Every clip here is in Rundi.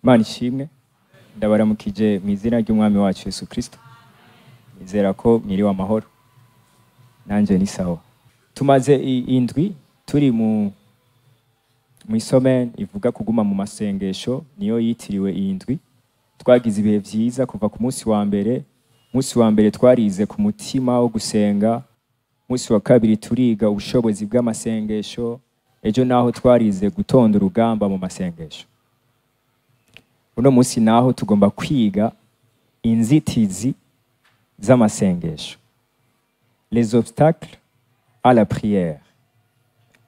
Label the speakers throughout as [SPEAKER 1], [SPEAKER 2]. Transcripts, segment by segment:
[SPEAKER 1] Imana ishimwe, ndabaramukije mu izina ry'Umwami wacu Yesu Kristo. Nizera ko mwiriwe amahoro, nanje ni sawa. Tumaze indwi turi mu isomene ivuga kuguma mu masengesho, niyo yitiriwe iyi ndwi. Twagize ibihe vyiza kuva ku munsi wa mbere. Munsi wa mbere twarize ku mutima wo gusenga, munsi wa kabiri turiga ubushobozi bw'amasengesho, ejo naho twarize gutonda urugamba mu masengesho. Uno munsi naho tugomba kwiga inzitizi z'amasengesho, les obstacles à la prière.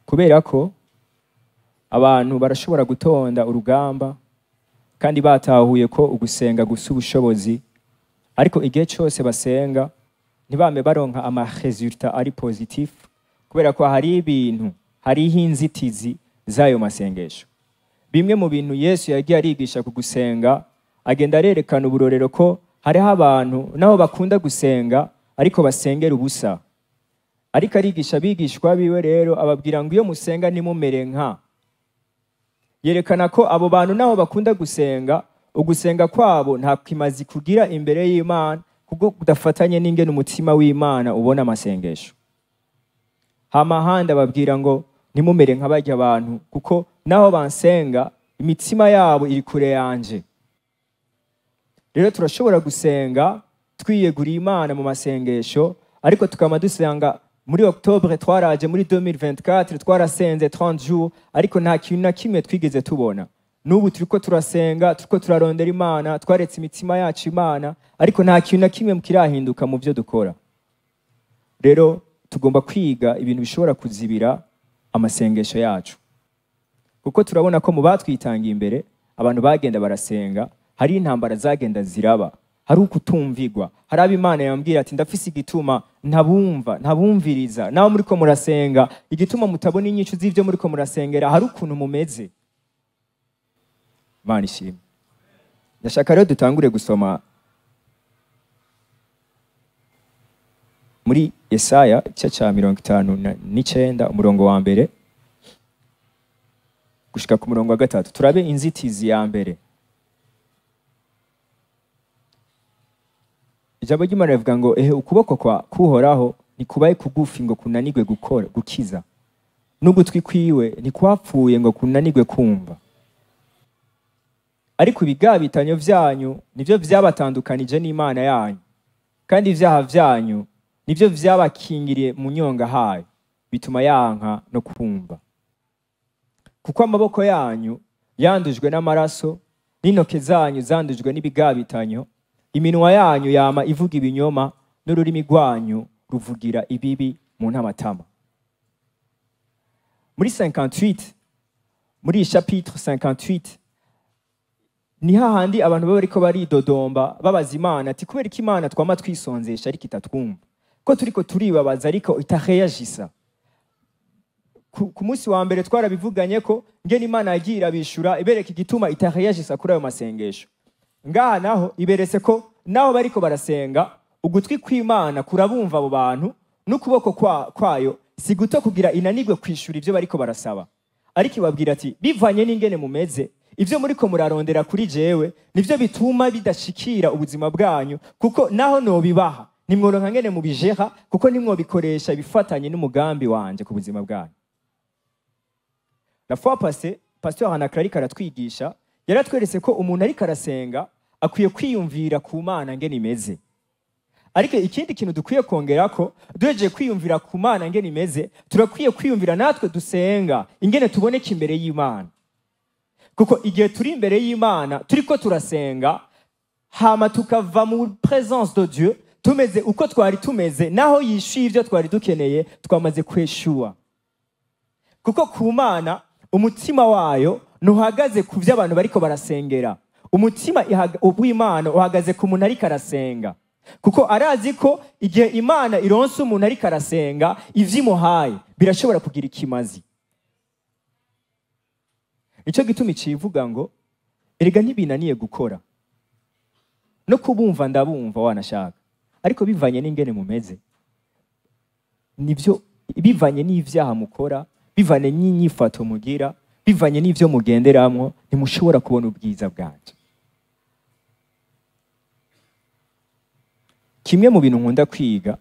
[SPEAKER 1] Kubera ko abantu barashobora gutonda urugamba kandi batahuye ko ugusenga gusa ubushobozi, ariko igihe cyose basenga ntibame baronka ama résultat ari positif, kubera ko hari ibintu, hariho inzitizi z'ayo masengesho. Bimwe mu bintu Yesu yagiye arigisha ku gusenga, agenda arerekana uburorero ko hariho abantu naho bakunda gusenga ariko basengera ubusa. Ariko arigisha abigishwa biwe rero ababwira ngo iyo musenga ntimumere nka. Yerekana ko abo bantu naho bakunda gusenga, ugusenga kwabo nta kimazi kugira imbere y'Imana, kuko kudafatanye n'ingene umutima w'Imana ubona amasengesho. Hama handi ababwira ngo ntimumere nka barya abantu, kuko naho bansenga imitima yabo iri kure yanje. Rero turashobora gusenga twiyeguriye Imana mu masengesho, ariko tukama dusenga muri Octobre twaraje, muri 2024 twarasenze 30 jours, ariko nta kintu na kimwe twigeze tubona. N'ubu turiko turasenga, turiko turarondera Imana, twaretse imitima yacu Imana, ariko nta kintu na kimwe kirahinduka mu byo dukora. Rero tugomba kwiga ibintu bishobora kuzibira amasengesho yacu, kuko turabona ko mu batwitangiye imbere abantu bagenda barasenga, hari intambara zagenda ziraba, hari ukutumvigwa, hari abo Imana yambwira ati ndafise igituma ntabumva, ntabumviriza. Naho muriko murasenga, igituma mutabona inyishu z'ivyo muriko murasengera, hari ukuntu mumeze. Imana ishimwe. Ndashaka rero dutangure gusoma muri Yesaya igice ca 59 umurongo wa mbere gushika ku murongo wa 3. Turabe inzitizi ya mbere. Ijambo ry'Imana rivuga ngo ehe ukuboko kwa kuhoraho nikubaye kugufi ngo kunanigwe gukora gukiza, n'ugutwi kwiwe ntikwapfuye ngo kunanigwe kumva. Ariko ibigabitanyo vyanyu nivyo vyabatandukanije n'Imana yanyu, kandi ivyaha vyanyu nivyo vyabakingiriye mu nyonga hayo, bituma yanka no kumva. Kuko amaboko yanyu yandujwe n'amaraso, n'intoke zanyu zandujwe n'ibigabitanyo, iminwa yanyu yama ivuga ibinyoma, n'ururimi rwanyu ruvugira ibibi mu ntamatama. Muri 58, muri chapitre 58, ni hahandi abantu baba bariko baridodomba babaza Imana ati kubera iki Imana twama twisonzesha ariko itatwumva, ko turiko turibabaza ariko itareagisa. Ku munsi wa mbere twarabivuganye ko ngene Imana yagiye irabishura ibereka igituma itareagisa kuri ayo masengesho. Ngaha naho iberetse ko naho bariko barasenga ugutwi kw'Imana kurabumva abo bantu, n'ukuboko kwayo si guto kugira inanigwe kwishura ivyo bariko barasaba. Ariko ibabwira ati bivanye n'ingene mumeze, ivyo muriko murarondera kuri jewe nivyo bituma bidashikira ubuzima bwanyu, kuko naho nobibaha nimworonka ngene mubijeha, kuko nimwobikoresha bifatanye n'umugambi wanje ku buzima bwanyu. La fois passée, Pasteur Anaclarique aratwigisha, yaratweretse ko umuntu ariko arasenga akwiye kwiyumvira ku Mana ngene imeze. Ariko ikindi kintu dukwiye kongerako, duhejeje kwiyumvira ku Mana ngene imeze, turakwiye kwiyumvira natwe dusenga ingene tuboneka imbere y'Imana. Kuko igihe turi imbere y'Imana turiko turasenga, hama tukava mu présence de Dieu tumeze uko twari tumeze, naho yishuye ivyo twari dukeneye, twamaze kweshuwa. Kuko ku Mana umutima wayo ntuhagaze ku vyo abantu bariko barasengera. Umutima w'Imana uhagaze ku muntu ariko arasenga, kuko arazi ko igihe Imana ironse umuntu ariko arasenga, ivyimuhaye birashobora kugira ikimazi. Nico gituma icivuga ngo erega ntibinaniye gukora, no kubumva ndabumva wanashaka, ariko bivanye n'ingene mumeze, nivyo bivanye n'ivyaha mukora, bivanye n'inyifato mugira, Bivanye n'ivyo mugenderamwo, ntimushobora kubona ubwiza bwanje. Kimwe mu bintu nkunda kwiga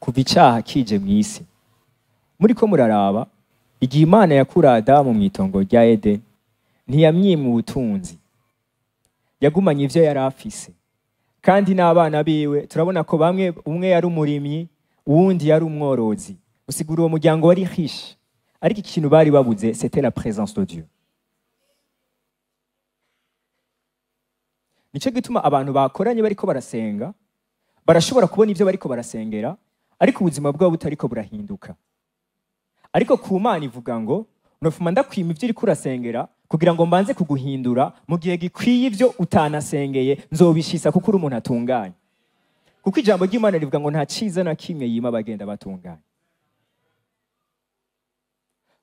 [SPEAKER 1] kuva icaha kije mw'isi, muriko muraraba igihe Imana yakura Adamu mw'itongo rya Edeni, ntiyamwima ubutunzi, yagumanye ivyo yari afise. Kandi n'abana biwe turabona ko bamwe, umwe yari umurimyi, uwundi yari umworozi. Usigura uwo muryango wari riche, ariko ikintu bari babuze, c'était la présence de Dieu. Nico gituma abantu bakoranye bariko barasenga barashobora kubona ivyo bariko barasengera, ariko ubuzima bwabo butariko burahinduka. Ariko ku Mana ivuga ngo nofuma ndakwima ivyo uriko urasengera kugira ngo mbanze kuguhindura mu gihe gikwiye, ivyo utanasengeye nzobishisa kuko uri umuntu atunganye. Kuko ijambo ry'Imana rivuga ngo nta ciza na kimwe yima abagenda batunganye.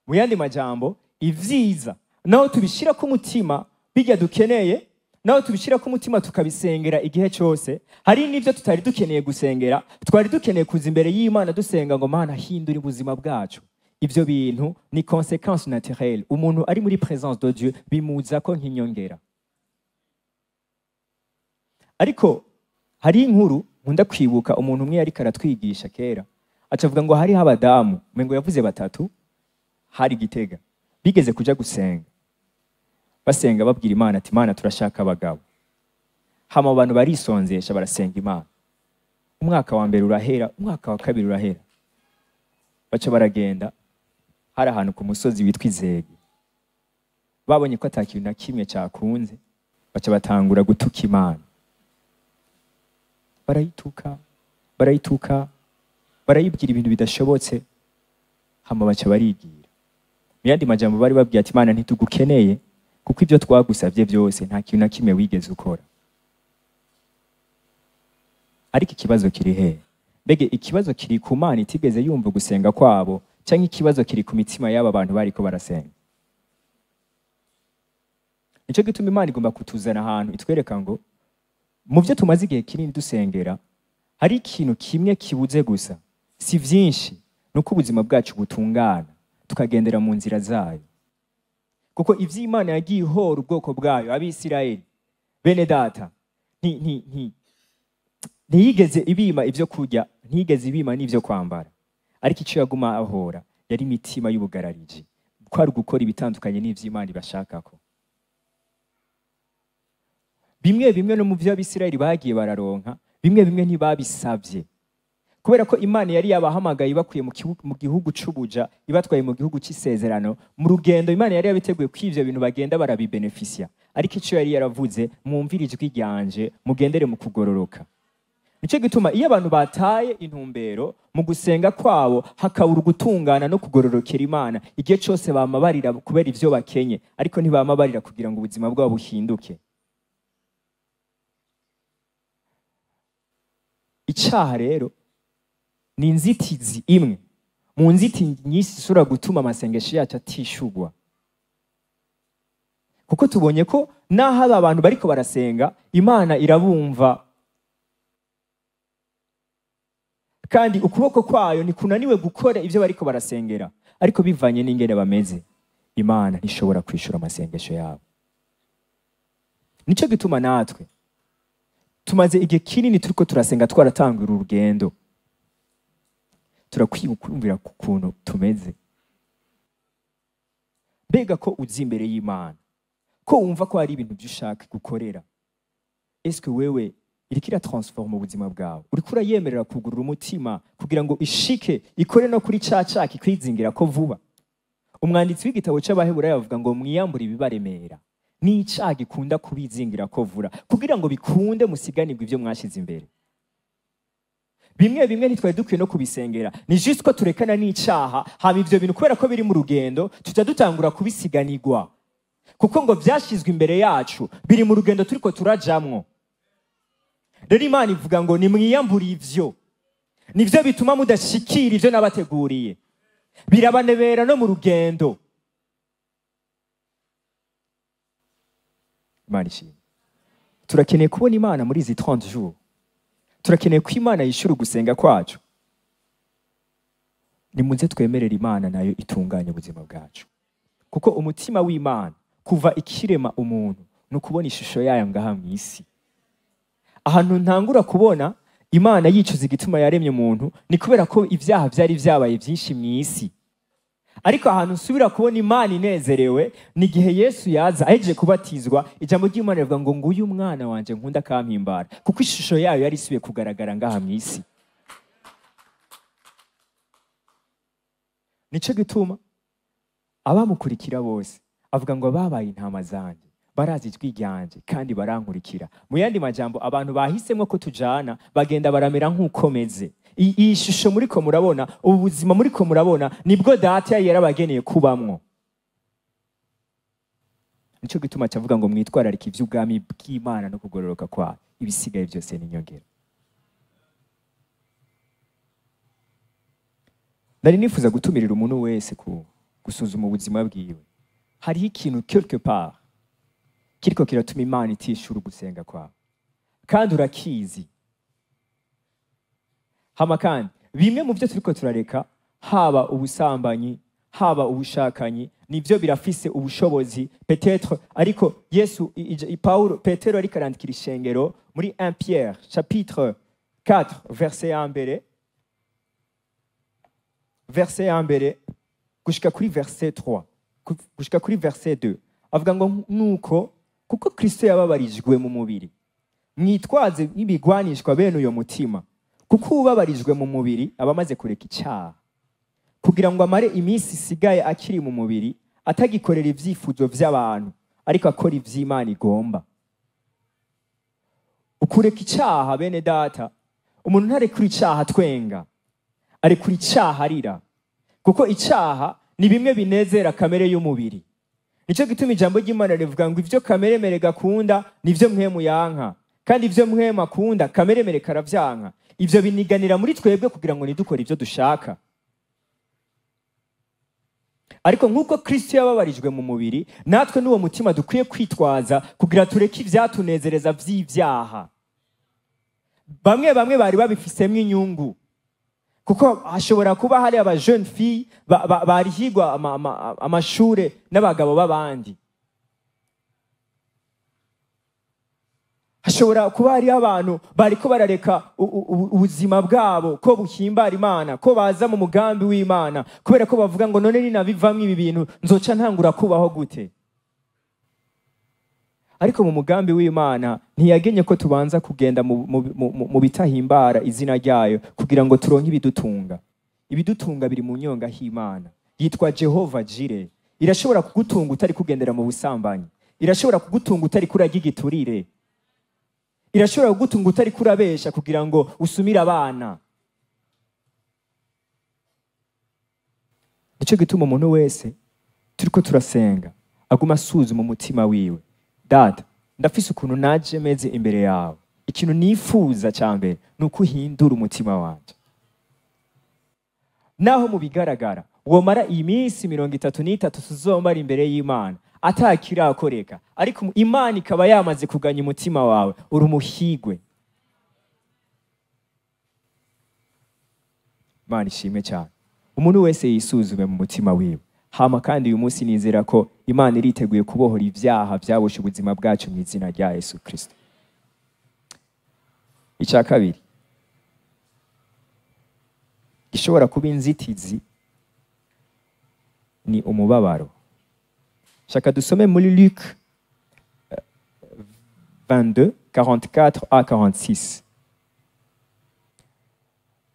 [SPEAKER 1] Mu yandi majambo, ivyiza naho tubishira ku mutima bijya dukeneye, naho tubishira ku mutima tukabisengera igihe cyose, hari n'ivyo tutari dukeneye gusengera, twari dukeneye kuza imbere y'Imana dusenga ngo Mana hindura ubuzima bwacu. Ivyo bintu ni conséquence naturelle. Umuntu ari muri présence de Dieu bimuza ko nk'inyongera. Ariko hari inkuru nkunda kwibuka, umuntu umwe yariko aratwigisha kera, acavuga ngo hariho abadamu, umengo yavuze batatu, hari Gitega, bigeze kuja gusenga. Basenga babwira Imana ati Imana turashaka abagabo. Hama abantu barisonzesha barasenga Imana. Umwaka wa mbere urahera, umwaka wa kabiri urahera. Baca baragenda, hari ahantu ku musozi witwa Izege. Babonye ko ata kintu na kimwe cyakunze, baca batangura gutuka Imana. Barayituka, barayituka, barayibwira ibintu bidashobotse, hama baca barigira. Mu yandi majambo bari babwiye ati Imana ntitugukeneye, kuko ibyo twagusavye byose nta kintu na kimwe wigeze ukora. Ariko ikibazo kiri he? Mbege ikibazo kiri ku Mana itigeze yumva gusenga kwabo, canke ikibazo kiri ku mitima y'aba bantu bariko barasenga? Nico gituma Imana igomba kutuzana ahantu itwereka ngo mu byo tumaze igihe kinini dusengera hari ikintu kimwe kibuze gusa, si vyinshi, nuko ubuzima bwacu butungana tukagendera mu nzira zayo. Kuko ivyo Imana yagiye ihora ubwoko bwayo Abisirayeli, bene data, ntiyigeze ibima ivyo kurya, ntiyigeze ibima n'ivyo kwambara, ariko ico yaguma ahora yari imitima y'ubugarariji, kwari gukora ibitandukanye n'ivyo Imana ibashakako. Bimwe bimwe no mu vyo Abisirayeli bagiye bararonka, bimwe bimwe ntibabisavye, kubera ko Imana yari yabahamagaye ibakuye mu gihugu c'ubuja, ibatwaye mu gihugu c'isezerano. Mu rugendo Imana yari yabiteguye ko ivyo bintu bagenda barabibenefisia, ariko ico yari yaravuze, mwumvire ijwi ryanje mugendere mu kugororoka. Nico gituma iyo abantu bataye intumbero mu gusenga kwabo, hakabura gutungana no kugororokera Imana, igihe cose bamabarira kubera ivyo bakenye, ariko ntibamabarira kugira ngo ubuzima bwabo buhinduke. Icaha rero ni inzitizi imwe mu nzitizi nyinshi zishobora gutuma amasengesho yacu atishurwa. Kuko tubonye ko naho aba bantu bariko barasenga, Imana irabumva, kandi ukuboko kwayo ntikunaniwe gukora ivyo bariko barasengera, ariko bivanye n'ingene bameze, Imana ntishobora kwishura amasengesho yabo. Nico gituma natwe tumaze igihe kinini turiko turasenga, twaratangura urugendo, turakwiye kumvira ku kuntu tumeze. Mbega ko uzi imbere y'Imana, ko wumva ko hari ibintu by'ushaka gukorera, eske wewe iriko iratransforma ubuzima bwawe? Uriko urayemerera kugurura umutima kugira ngo ishike ikore no kuri ca caka ikwizingira ko vuba? Umwanditsi w'igitabo c'Abaheburayo avuga ngo mwiyambure ibibaremera n'icaha gikunda kubizingira ko vura, kugira ngo bikunde musiganirwe ivyo mwashize imbere. Bimwe bimwe ntitwari dukwiye no kubisengera, ni juste ko turekana n'icaha, haba ivyo bintu kubera ko biri mu rugendo tuja dutangura kubisiganirwa, kuko ngo vyashizwe imbere yacu, biri mu rugendo turiko turajamwo. Rero Imana ivuga ngo nimwiyambure ivyo, nivyo bituma mudashikira ivyo nabateguriye, birabanebera no mu rugendo. Imana ishimwe. Turakeneye kubona Imana muri izi 30 jours. Turakeneye ko Imana yishura ugusenga kwacu. Nimuze twemerere Imana nayo itunganye ubuzima bwacu. Kuko umutima w'Imana kuva ikirema umuntu ni ukubona ishusho yayo ngaha mu isi. Ahantu ntangura kubona Imana yicuza igituma yaremye umuntu ni kubera ko ibyaha byari byabaye byinshi mu isi. Ariko ahantu nsubira kubona Imana inezerewe ni igihe Yesu yaza ahejeje kubatizwa, ijambo ry'Imana rivuga ngo nguyu umwana wanje nkunda akampimbara, kuko ishusho yayo yari isubiye kugaragara ngaha mu isi. Nico gituma abamukurikira bose avuga ngo babaye intama zanjye, barazi ijwi ryanje kandi barankurikira. Mu yandi majambo, abantu bahisemwo ko tujana bagenda baramera nk'uko meze. Iyi shusho muriko murabona, ubu buzima muriko murabona, nibwo Data yari yarabageneye kubamwo. Nico gituma cavuga ngo mwitwararike ivy'ubwami bw'Imana no kugororoka kwayo, ibisigaye byose ni inyongera. Nari nifuza gutumirira umuntu wese gusuzuma ubuzima bwiwe. Hariho ikintu quelque part kiriko kiratuma Imana itishura ugusenga kwawe, kandi urakizi. Hama kandi bimwe mu byo turiko turareka, haba ubusambanyi, haba ubushakanyi, nivyo birafise ubushobozi peut-être. Ariko Yesu, Paulo, Petero ariko arandikira ishengero muri 1 Pierre chapitre 4 verset ya mbere, verset ya mbere gushika kuri verset 3, gushika kuri verset 2, avuga ngo nuko kuko Kristo yababarijwe mu mubiri, mwitwaze nk'ibigwanishwa bene uyo mutima, kuko ubabarijwe mu mubiri aba amaze kureka icyaha, kugira ngo amare iminsi isigaye akiri mu mubiri atagikorera ivyifuzo vy'abantu, ariko akora ivy'Imana igomba. Ukureka icyaha, bene data, umuntu ntarekura icyaha twenga, arekura icyaha arira, kuko icyaha ni bimwe binezera kamere y'umubiri. Nico gituma ijambo ry'Imana rivuga ngo ivyo kamere mere gakunda nivyo mpwemu yanka, kandi ivyo mpwemu akunda kamere mere karavyanka. Ivyo biniganira muri twebwe kugira ngo nidukore ivyo dushaka. Ariko nk'uko Kristo yababarijwe mu mubiri, natwe n'uwo mutima dukwiye kwitwaza kugira tureke ivyatunezereza vy'ivyaha. Bamwe bamwe bari babifisemwo inyungu, kuko hashobora kuba hari aba jeune fille barihigwa amashure n'abagabo b'abandi. Hashobora kuba hari abantu bariko barareka ubuzima bwabo ko buhimbara Imana, ko baza mu mugambi w'Imana, kubera ko bavuga ngo none ninabivamwo ibi bintu nzoca ntangura kubaho gute. Ariko mu mugambi w'Imana ntiyagenye ko tubanza kugenda mu bitahimbara izina ryayo kugira ngo turonke ibidutunga. Ibidutunga biri mu nyonga h'Imana. Yitwa Jehova Jire. Irashobora kugutunga utari kugendera mu busambanyi. Irashobora kugutunga utari kurarya igiturire. Irashobora kugutunga utari kurabesha kugira ngo usumire abana. Nico gituma umuntu wese turiko turasenga aguma asuzuma umutima wiwe. Data, ndafise ukuntu naje meze imbere yawe. Ikintu nifuza ca mbere ni uko uhindura umutima wanje. Naho mu bigaragara womara iminsi 33 tuzomara imbere y'Imana atakirakoreka, ariko Imana ikaba yamaze kuganya umutima wawe, uri umuhigwe. Imana ishimwe cyane. Umuntu wese yisuzume mu mutima wiwe. Hama kandi uyu munsi nizera ko Imana iriteguye kubohora ivyaha byaboshe ubuzima bwacu mu izina rya Yesu Kristo. Icya kabiri gishobora kuba inzitizi ni umubabaro. Shaka dusome muri Luc 22 44 à 46.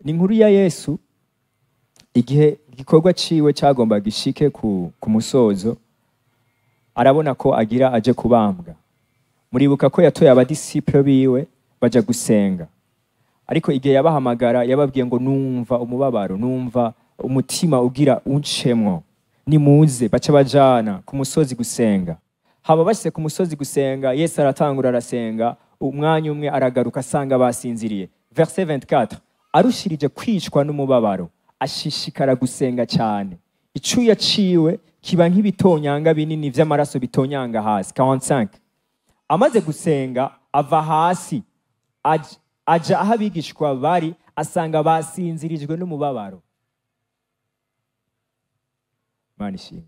[SPEAKER 1] Ni inkuru ya Yesu igihe igikorwa ciwe cyagomba gishike ku musozo, arabona ko agira aje kubambwa. Muribuka ko yatoye abadisciple biwe baja gusenga, ariko igihe yabahamagara yababwiye ngo numva umubabaro, numva umutima ugira uncemwo, nimuze. Baca bajana ku musozi gusenga. Haba bashitse ku musozi gusenga, Yesu aratangura arasenga, umwanya umwe aragaruka asanga basinziriye. Verset 24, arushirije kwicwa n'umubabaro, ashishikara gusenga cyane. Icuya ciwe kiba nk'ibitonyanga binini vy'amaraso bitonyanga hasi. 45, amaze gusenga ava hasi aja aho abigishwa bari, asanga basinzirijwe n'umubabaro. Imana ishimwe.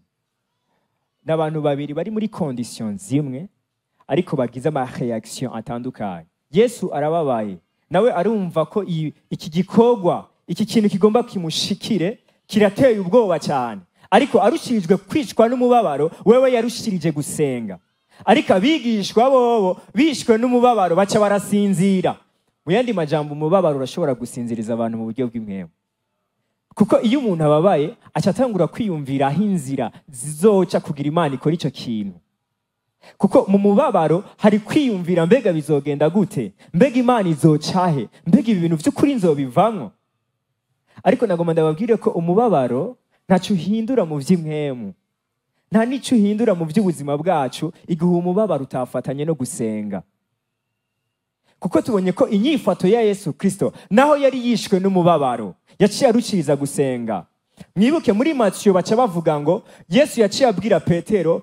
[SPEAKER 1] N'abantu babiri bari muri condition zimwe, ariko bagize ama reaction atandukanye. Yesu arababaye, nawe arumva ko iki gikorwa, iki kintu kigomba kimushikire, kirateye ubwoba cyane. Ariko arushirijwe kwicwa n'umubabaro, wewe yarushirije gusenga. Ariko abigishwa bobo bishwe n'umubabaro baca barasinzira. Mu yandi majambo, umubabaro urashobora gusinziriza abantu mu buryo bw'imwemu. Kuko iyo umuntu ababaye aca atangura kwiyumvira aho inzira zizoca kugira Imana ikora ico kintu. Kuko mu mubabaro hari kwiyumvira, mbega bizogenda gute, mbega Imana izocahe, mbega ibi bintu vy'ukuri nzobivamwo. Ariko nagomba ndababwire ko umubabaro ntaco uhindura mu vy'imwemu, nta nico uhindura mu vy'ubuzima bwacu igihe umubabaro utafatanye no gusenga. Kuko tubonye ko inyifato ya Yesu Kristo, naho yari yishwe n'umubabaro, yaciye arushiriza gusenga. Mwibuke muri Matiyo baca bavuga ngo Yesu yaciye abwira Petero,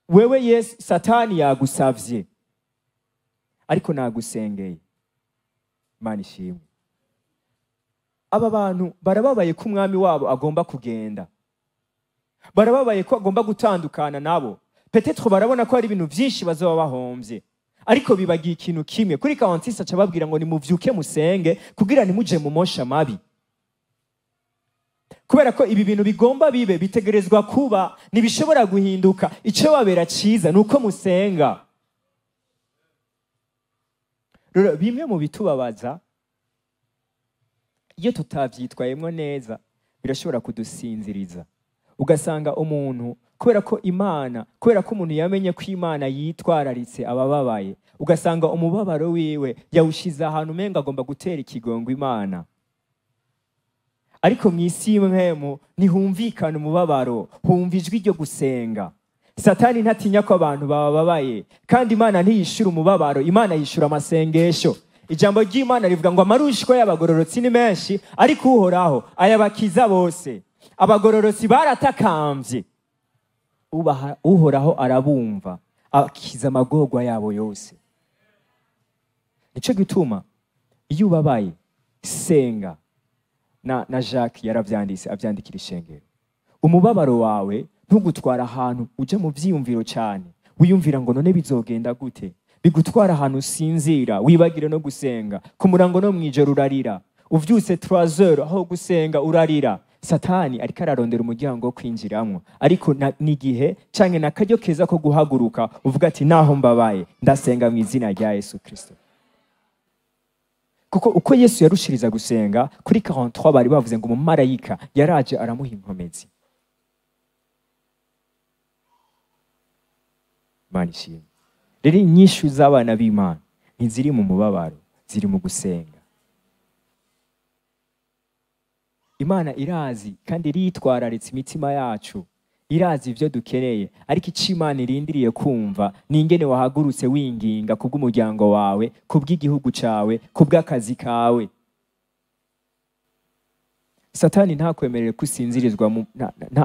[SPEAKER 1] wewe Yesu, Satani yagusavye, ariko nagusengeye. Imana ishimwe. Aba bantu barababaye ko umwami wabo agomba kugenda, barababaye ko agomba gutandukana nabo. Peut-être barabona ko hari ibintu vyinshi bazoba bahomvye, ariko bibagiye ikintu kimwe. Kuri 46 aca babwira ngo nimuvyuke musenge kugira ntimuje mu mosha mabi. Kubera ko ibi bintu bigomba bibe, bitegerezwa kuba, ntibishobora guhinduka. Ico babera ciza nuko musenga. Rero bimwe mu bitubabaza iyo tutavyitwayemwo neza birashobora kudusinziriza. Ugasanga umuntu kubera ko Imana, kubera ko umuntu yamenye ko Imana yitwararitse abababaye, ugasanga umubabaro wiwe yawushize ahantu umenga agomba gutera ikigongo Imana. Ariko mw'isi y'imwemu ntihumvikana umubabaro, humva ijwi ryo gusenga. Satani ntatinya ko abantu bababaye, kandi Imana ntiyishura umubabaro, Imana yishura amasengesho. Ijambo ry'Imana rivuga ngo amarushwa y'abagororotsi ni menshi, ariko Uhoraho ayabakiza bose. Abagororotsi baratakambye, Uhoraho arabumva, akiza amagorwa yabo yose. Nico gituma iyo ubabaye senga. Na Jacques yaravyanditse, avyandikira ishengero. Umubabaro wawe ntugutwara ahantu uja mu vyiyumviro cyane, wiyumvira ngo none bizogenda gute, bigutwara ahantu usinzira, wibagire no gusenga. Ku murango no mwijoro urarira, uvyutse 3 heures aho gusenga urarira. Satani ariko ararondera umuryango wo kwinjiramwo, ariko n'igihe canke nakaryo keza ko guhaguruka uvuga ati naho mbabaye ndasenga mu izina rya Yesu Kristo. Kuko uko Yesu yarushiriza gusenga, kuri 43 bari bavuze ngo umumarayika yaraje aramuha inkomezi. Imana ishimwe. Rero inyishu z'abana b'Imana ntiziri mu mubabaro, ziri mu gusenga. Imana irazi kandi iritwararitse imitima yacu, irazi ivyo dukeneye, ariko ico Imana irindiriye kumva ni ingene wahagurutse winginga kubw'umuryango wawe, kubw'igihugu cawe, kubw'akazi kawe. Satani ntakwemerere kusinzirizwa,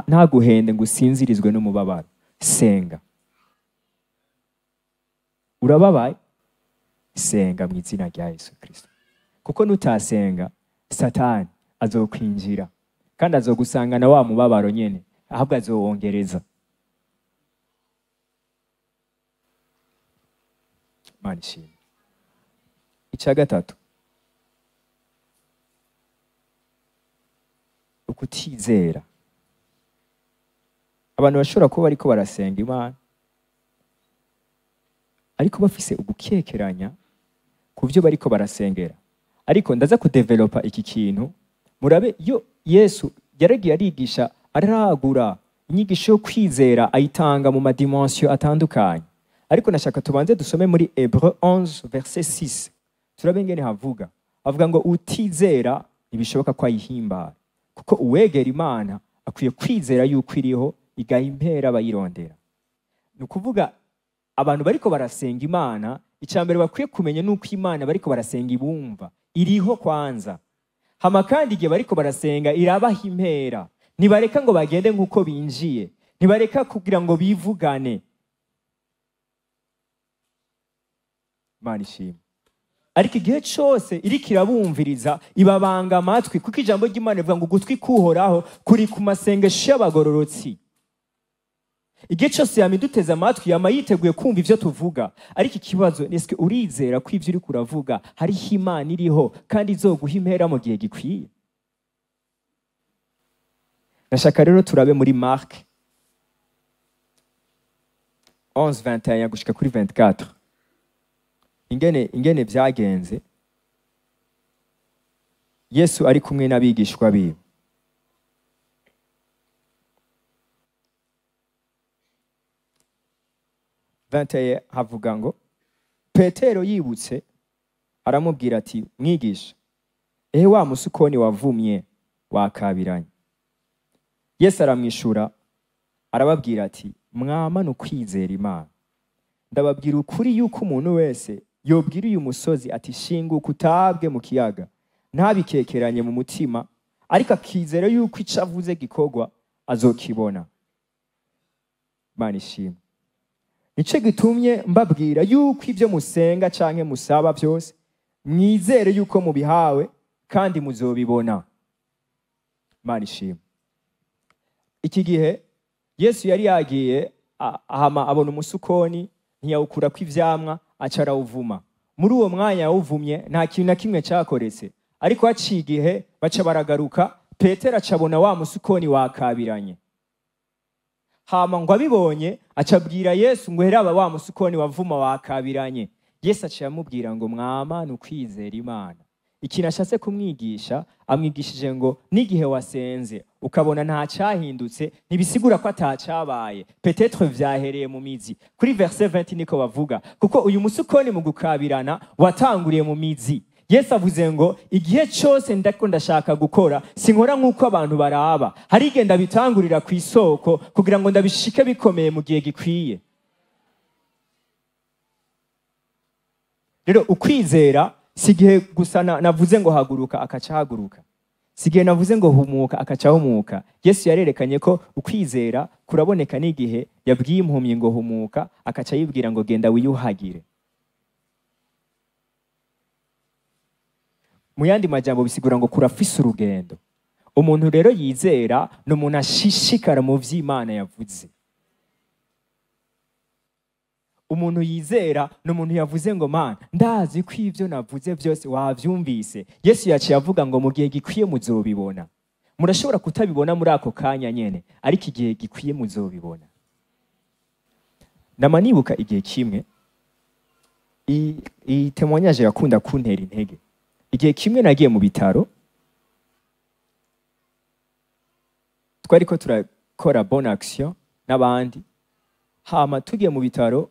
[SPEAKER 1] ntaguhende ngo usinzirizwe n'umubabaro. Senga. Urababaye? Senga mu izina rya Yesu Kristo. Kuko nutasenga, Satani azokwinjira kandi azogusanga na wa mubabaro nyene, ahubwo azowongereza. Imana ishimwe. Icya gatatu, ukutizera. Abantu bashobora kuba bariko barasenga Imana, ariko bafise ugukekeranya ku byo bariko barasengera. Ariko ndaza kudevelopa iki kintu. Murabe yo Yesu yaragiye arigisha, aragura inyigisho yo kwizera, ayitanga mu madimension atandukanye. Ariko nashaka tubanze dusome muri Hébreux 11 verset 6. Turabe ngene havuga. Avuga ngo utizera ntibishoboka ko ayihimbara, kuko uwegera Imana akwiye kwizera yuko iriho, igaha impera abayirondera. Ni ukuvuga abantu bariko barasenga Imana, icambere bakwiye kumenya nuko Imana bariko barasenga ibumva, iriho kwanza. Hama kandi igihe bariko barasenga irabaha impera. Ntibareka ngo bagende nkuko binjiye, ntibareka kugira ngo bivugane. Imana ishimwe. Ariko igihe cose iriko irabumviriza, ibabanga amatwi, kuko ijambo ry'Imana rivuga ngo ugutwi kuhoraho kuri ku masengesho y'abagororotsi. Igihe cyose yama iduteze amatwi, yama yiteguye kumva ivyo tuvuga. Ariko ikibazo ni eske urizera ko ivyo uriko uravuga hariho Imana iriho kandi izoguha impera mu gihe gikwiye? Ndashaka rero turabe muri Mark 11:21 gushika kuri 24. Ingene vyagenze Yesu ari kumwe n'abigishwa biwe. Havuga ngo Petero yibutse aramubwira ati, mwigisha, ehe wa musukoni wavumye wakabiranye. Yesu aramwishura arababwira ati, mwama n'ukwizera Imana. Ndababwira ukuri yuko umuntu wese yobwira uyu musozi ati shinguka utabwe mu kiyaga, ntabikekeranye mu mutima, ariko akizera yuko ico avuze gikorwa, azokibona. Imana ishimwe. Nico gitumye mbabwira yuko ibyo musenga canke musaba byose mwizere yuko mubihawe kandi muzobibona. Imana ishimwe. Iki gihe Yesu yari yagiye ahama abona umusukoni, ntiyawukura ko ivyamwa, aca arawuvuma. Muri uwo mwanya yawuvumye nta kintu na kimwe cyakoretse, ariko haciye igihe baca baragaruka, Petero acabona wa musukoni wakabiranye. Hama ngo abibonye acabwira Yesu ngo heraba wa musukoni wavuma wakabiranye. Yesu aca yamubwira ngo mwama n'ukwizera Imana. Ikintu ashatse kumwigisha, amwigishije ngo n'igihe wasenze ukabona nta cyahindutse ntibisigura ko atacabaye, peut-être vyahereye mu mizi. Kuri verset 20 niko bavuga, kuko uyu musukoni mu gukabirana watanguriye mu mizi. Yesu avuze ngo igihe cyose ndako ndashaka gukora sinkora nk'uko abantu baraba, hari igihe ndabitangurira ku isoko kugira ngo ndabishike bikomeye mu gihe gikwiye. Rero ukwizera si igihe gusa navuze ngo haguruka akaca haguruka, si igihe navuze ngo humuka akaca humuka. Yesu yarerekanye ko ukwizera kuraboneka n'igihe yabwiye impumyi ngo humuka akaca yibwira ngo genda wiyuhagire. Mu yandi majambo bisigura ngo kurafise urugendo. Umuntu rero yizera ni umuntu ashishikara mu vy'Imana yavuze. Umuntu yizera ni umuntu yavuze ngo Mana ndazi ko ivyo navuze byose wavyumvise. Yesu yaciye avuga ngo mu gihe gikwiye muzobibona. Murashobora kutabibona muri ako kanya nyene, ariko igihe gikwiye muzobibona. Nama nibuka igihe kimwe iyi témoignage yakunda kuntera intege. Igihe kimwe nagiye mu bitaro, twariko turakora bonne action n'abandi. Hama tugiye mu bitaro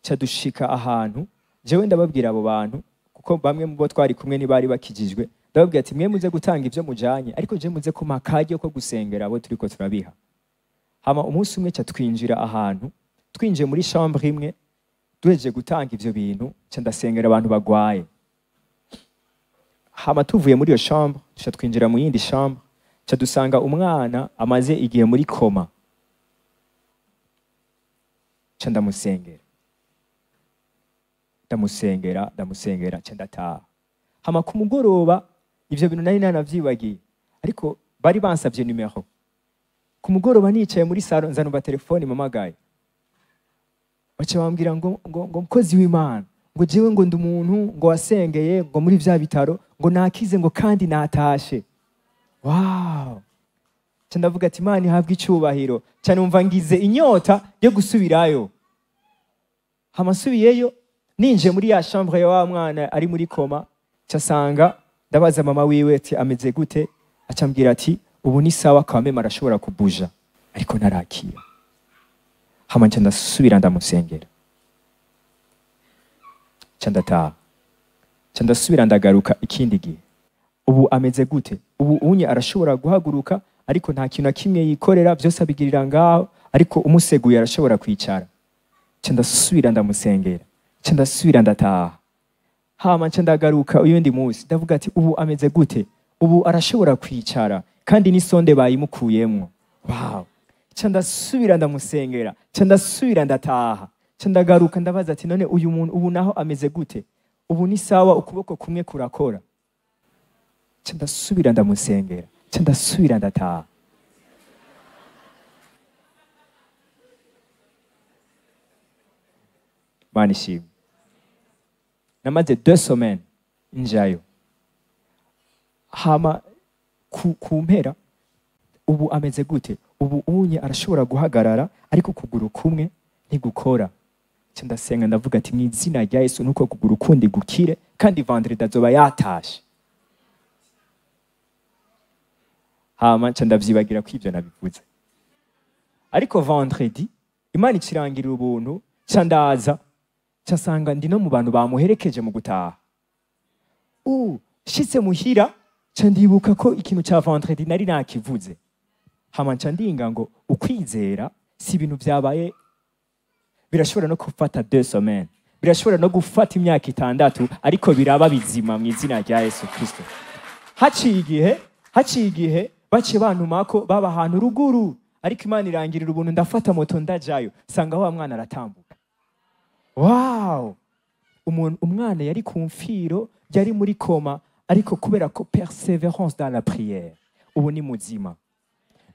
[SPEAKER 1] ca dushika ahantu, jewe ndababwira abo bantu kuko bamwe mu bo twari kumwe ntibari bakijijwe, ndababwira ati mwe muze gutanga ivyo mujanye, ariko je muze kumpa akaryo ko gusengera abo turiko turabiha. Hama umunsi umwe ca twinjira ahantu, twinjiye muri chambre imwe, duhejeje gutanga ivyo bintu, ca ndasengera abantu bagwaye. Hama tuvuye muri iyo chambre, duca twinjira mu yindi chambre, ca dusanga umwana amaze igihe muri koma. Ca ndamusengera. Ndamusengera, ca ndataha. Hama ku mugoroba ivyo bintu nari nanavyibagiye, ariko bari bansavye numero. Ku mugoroba nicaye muri salon nzanumva telefone impamagaye. Baca bambwira ngo ngo mukozi w'Imana, ngo jewe ngo ndi umuntu ngo wasengeye ngo muri vya bitaro ngo nakize ngo kandi natashe. Wow! Ca ndavuga ati Imana ihabwe icubahiro. Ca numva ngize inyota yo gusubirayo. Hama nsubiyeyo, ninjiye muri ya chambre ya wa mwana ari muri koma, ca sanga ndabaza mama wiwe ati ameze gute, aca ambwira ati ubu ni sawa quand même arashobora kubuja, ariko narakira. Hama nca ndasubira ndamusengera, nca ndataha, nca ndasubira ndagaruka ikindi gihe. Ubu ameze gute? Ubu unye arashobora guhaguruka, ariko nta kintu na kimwe yikorera, byose abigirira ngaho, ariko umuseguye arashobora kwicara. Nca ndasubira ndamusengera, nca ndasubira ndataha. Hama nca ndagaruka uyundi munsi, ndavuga ati ubu ameze gute? Ubu arashobora kwicara kandi n'isonde bayimukuyemwo. Wow! Nca ndasubira ndamusengera, nca ndasubira ndataha, nca ndagaruka ndabaza ati none uyu muntu ubu naho ameze gute? Ubu ni sawa, ukuboko kumwe kurakora. Nca ndasubira ndamusengera, nca ndasubira ndataha. Imana ishimwe. Namaze 2 semaines njayo. Hama ku mpera ubu ameze gute? Ubu unye arashobora guhagarara ariko ukuguru kumwe ntigukora. Nca ndasenga ndavuga ati mu izina rya Yesu nuko kuguru kundi gukire, kandi vendredi azoba yatashe. Hama nca ndavyibagira ko ivyo nabivuze. Ariko vendredi Imana ikirangirira ubuntu, nca ndaza, nca nsanga ndi no mu bantu bamuherekeje mu gutaha. Shitse muhira nca ndibuka ko ikintu ca vendredi nari nakivuze. Hama nca ndinga ngo ukwizera si ibintu vyabaye, birashobora no gufata 2 semaines, birashobora no gufata imyaka 6, ariko biraba bizima mu izina rya Yesu Kristo. Haciye igihe baciye bantumako baba ahantu ruguru, ariko Imana irangirira ubuntu, ndafata moto ndajayo, sanga wa mwana aratambuka. Wow! Umwana yari ku mfiro, yari muri koma, ariko kubera ko persévérance dans la prière, ubu ni muzima.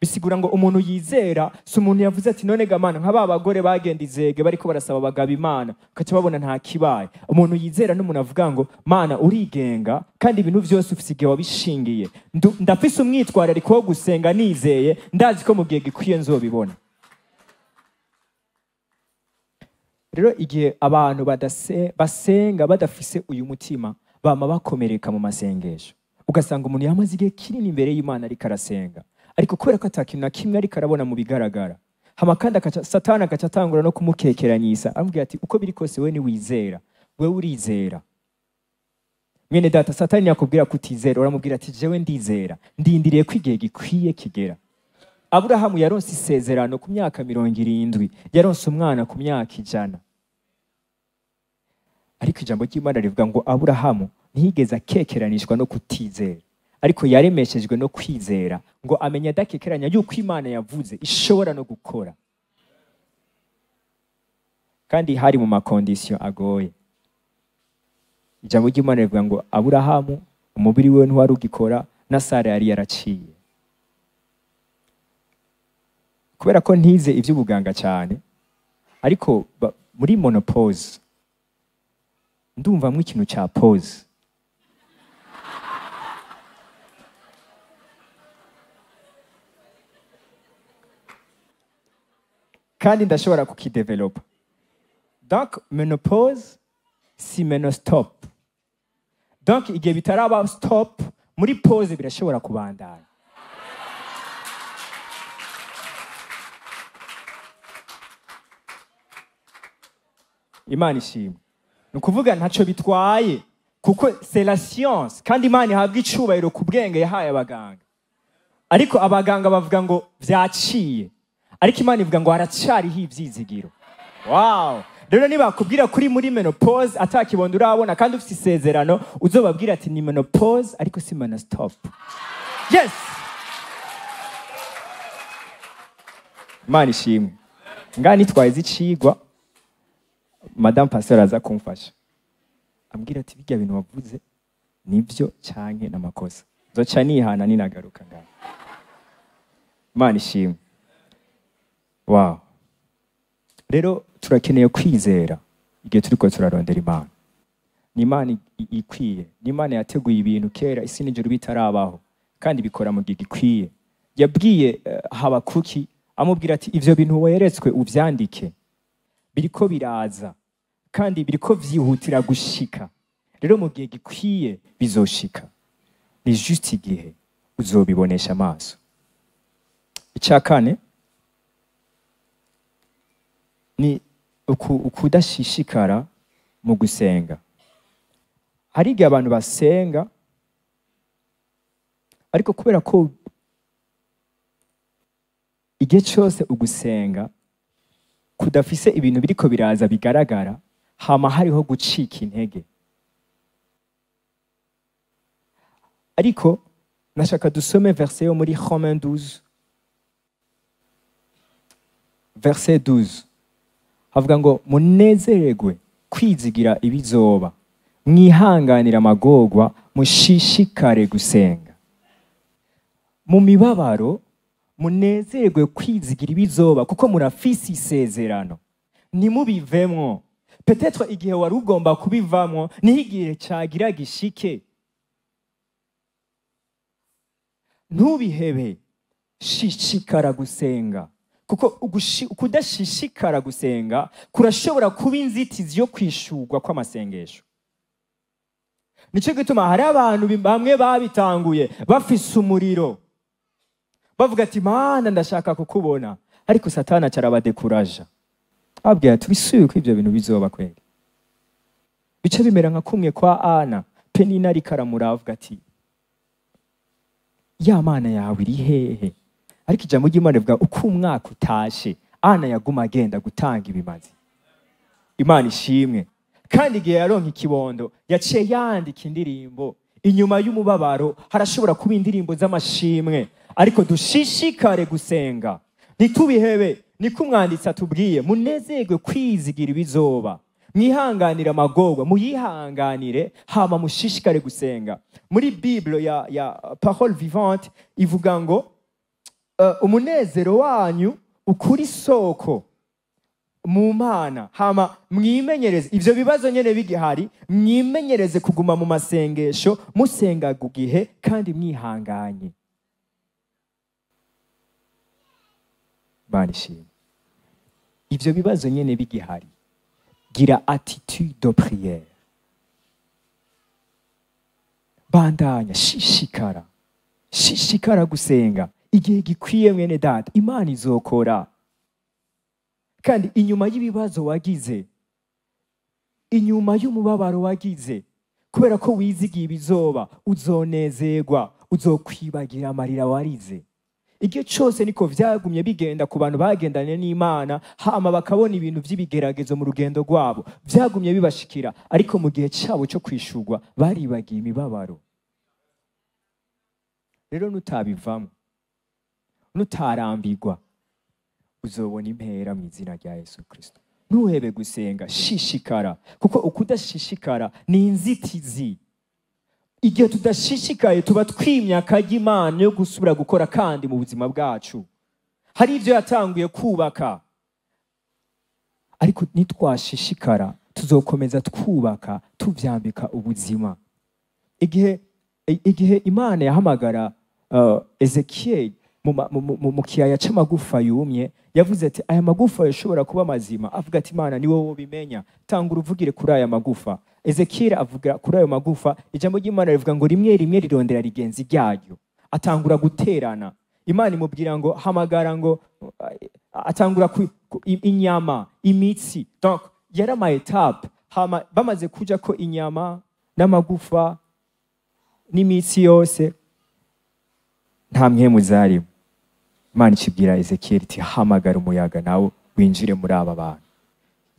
[SPEAKER 1] Bisigura ngo umuntu yizera si umuntu yavuze ati none ga Mana, nka ba bagore bagenda izege bariko barasaba abagabo Imana, ukaca babona nta kibaye. Umuntu yizera n'umuntu avuga ngo Mana urigenga kandi ibintu vyose ufise igihe wabishingiye. Ndafise umwitwarariko wo gusenga nizeye, ndazi ko mu gihe gikwiye nzobibona. Rero igihe abantu basenga badafise uyu mutima, bama bakomereka mu masengesho. Ugasanga umuntu yamaze igihe kinini imbere y'Imana ariko arasenga, ariko kubera ko atakintu na kimwe ariko arabona mu bigaragara, hama kandi Satani agaca atangura no kumukekeranyisa, amubwira ati uko biri kose wewe ntiwizera, wewe urizera. Mwene data, Satani yakubwira ko utizera, uramubwira ati jewe ndizera, ndindiriye ko igihe gikwiye kigera. Aburahamu yaronse isezerano ku myaka 70, yaronse umwana ku myaka 100. Ariko ijambo ry'Imana rivuga ngo Aburahamu ntiyigeze akekeranishwa no kutizera, ariko yaremeshejwe no kwizera, ngo amenye adakekeranya yuko Imana yavuze ishobora no gukora. Kandi hari mu makondisiyo agoye. Ijambo ry'Imana rivuga ngo Aburahamu umubiri we ntiwari ugikora, na Sara yari yaraciye. Kubera ko ntize iby'ubuganga cyane, ariko muri menopause ndumvamwo ikintu cya pause. Kandi ndashobora kukidevelopa. Donc menopause si menostop. Donc igihe bitaraba stop, muri pause birashobora kubandanya. Imana ishimwe. Ni ukuvuga ntaco bitwaye, kuko c'est la science, kandi Imana ihabwa icubahiro ku bwenge yahaye abaganga. Ariko abaganga bavuga ngo vyaciye, ariko Imana ivuga ngo haracariho ivyizigiro. Wow! Rero nibakubwira kuri muri menopause atakibondo urabona kandi ufite isezerano, uzobabwira ati ni menopause ariko si menostop. Yes! Imana ishimwe. Ngani nitwaye zicigwa, Madame Pasteur aza kumfasha, ambwira ati bijya bintu wavuze nivyo canke namakosa, nzoca nihana ninagaruka ngaho. Imana ishimwe. Wow! Rero turakeneye kwizera igihe turiko turarondera Imana. Ni Imana ikwiye, ni Imana yateguye ibintu kera isi n'ijuru bitarabaho, kandi bikora mu gihe gikwiye. Yabwiye Habakuki, amubwira ati ivyo bintu weretswe uvyandike, biriko biraza kandi biriko vyihutira gushika. Rero mu gihe gikwiye bizoshika, ni juste igihe uzobibonesha amaso. Icya kane ni ukudashishikara mu gusenga. Hari igihe abantu basenga, ariko kubera ko igihe cyose ugusenga kudafise ibintu biriko biraza bigaragara, hama hariho gucika intege. Ariko nashaka dusome verset yo muri Romains 12 verset 12. Havuga ngo munezererwe kwizigira ibizoba, mwihanganira amagorwa, mushishikare gusenga. Mu mibabaro munezerwe kwizigira ibizoba, kuko murafise isezerano, ntimubivemwo. Peut-être igihe wari ugomba kubivamwo niho igihe cagira gishike. Ntubihebe, shishikara gusenga, kuko kudashishikara gusenga kurashobora kuba inzitizi yo kwishurwa kw'amasengesho. Nico gituma hari abantu bamwe babitanguye bafise umuriro, bavuga ati Mana ndashaka kukubona, ariko Satani acarabadekuraja, ababwira ati bisubiye ko ivyo bintu bizoba kweli. Bice bimera nka kumwe kwa Ana, Penina ariko aramuravuga ati ya Mana yawe iri hehe? Ariko ijambo ry'Imana rivuga uko umwaka utashe, Ana yaguma agenda gutanga ibimazi. Imana ishimwe. Kandi igihe yaronka ikibondo yaciye yandika indirimbo. Inyuma y'umubabaro harashobora kuba indirimbo z'amashimwe, ariko dushishikare gusenga, ntitubihebe. Niko umwanditsi atubwiye, munezerwe kwizigira ibizoba, mwihanganire amagorwa, muyihanganire, hama mushishikare gusenga. Muri Bible ya Parole Vivante ivuga ngo umunezero wanyu ukuri soko mu Mana, hama mwimenyereze ivyo bibazo nyene bigihari, mwimenyereze kuguma mu masengesho, musenga gihe kandi mwihanganye. Banishimye. Ivyo bibazo nyene bigihari, gira attitude de prière, bandanya, shishikara, shishikara gusenga igihe gikwiye. Mwene data, Imana izokora. Kandi inyuma y'ibibazo wagize, inyuma y'umubabaro wagize, kubera ko wizigiye ibizoba, uzonezerwa, uzokwibagira amarira warize. Igihe cyose niko vyagumye bigenda ku bantu bagendanye n'Imana, hama bakabona ibintu vy'ibigeragezo mu rugendo rwabo, vyagumye bibashikira, ariko mu gihe cyabo cyo kwishurwa baribagiye imibabaro. Rero nutabivamo, nutarambirwa, uzobona impera mu izina rya Yesu Kristo. Ntuhebe gusenga, shishikara, kuko ukudashishikara ni inzitizi. Igihe tudashishikaye tuba twimye akarya Imana yo gusubira gukora kandi mu buzima bwacu. Hari ivyo yatanguye kubaka, ariko nitwashishikara tuzokomeza twubaka tuvyambika ubuzima. Igihe Imana yahamagara Ezekiel mu kiyaya c'amagufa yumye, yavuze ati aya magufa yashobora kuba mazima. Avuga ati Imana ni wowe ubimenya, tanga uruvugire kuri aya magufa. Ezekiel avuga kuri ayo magufa, ijambo ry'Imana rivuga ngo rimwe rimwe rirondera rigenzi ryayo, atangura guterana. Imana imubwira ngo hamagara, ngo atangura inyama, imitsi. Donc yari ama etape, hama bamaze kuja ko inyama n'amagufa n'imitsi yose, nta mpwemu zarimo. Imana ikibwira Ezekiel iti hamagara umuyaga nawo winjire muri aba bantu.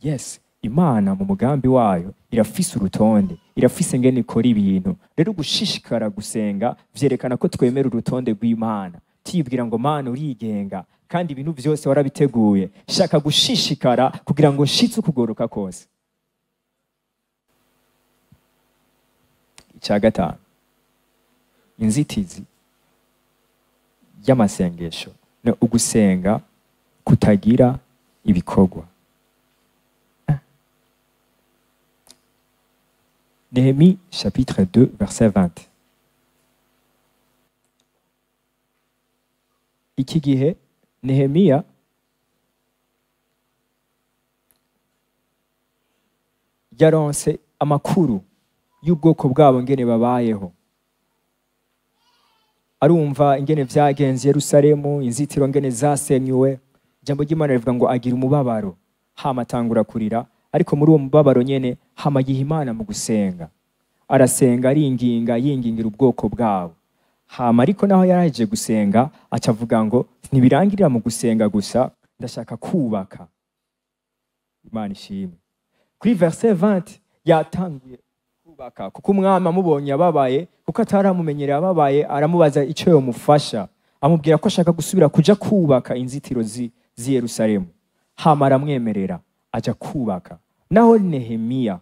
[SPEAKER 1] Yes, Imana mu mugambi wayo irafise urutonde, irafise ngene ikora ibintu. Rero gushishikara gusenga vyerekana ko twemera urutonde rw'Imana. Tibwira ngo Mana urigenga kandi ibintu vyose warabiteguye, shaka gushishikara kugira ngo nshitse ukugoroka kose. Icya gatanu, inzitizi y'amasengesho ni ugusenga kutagira ibikorwa. Néhémie chapitre 2 verset 20. Iki gihe Nehemiya yaronse amakuru y'ubwoko bwabo ngene babayeho. Arumva ingene vyagenze Yerusalemu, inzitiro ngene zasenyuwe. Ijambo ry'Imana rivuga ngo agira umubabaro, hama atangura kurira, ariko muri uwo mubabaro nyene hama yiha Imana mu gusenga. Arasenga, aringinga, yingingira ubwoko bwabo. Hama ariko naho yaraje gusenga acavuga ngo ntibirangirira mu gusenga gusa, ndashaka kubaka. Imana ishimwe. Kuri verset 20 yatanguye kubaka, kuko umwami amubonye ababaye, kuko ataramumenyereye ababaye, aramubaza icyo yomufasha, amubwira ko ashaka gusubira kuja kubaka inzitiro z'i Yerusalemu. Hama aramwemerera aja kubaka. Naho Nehemiya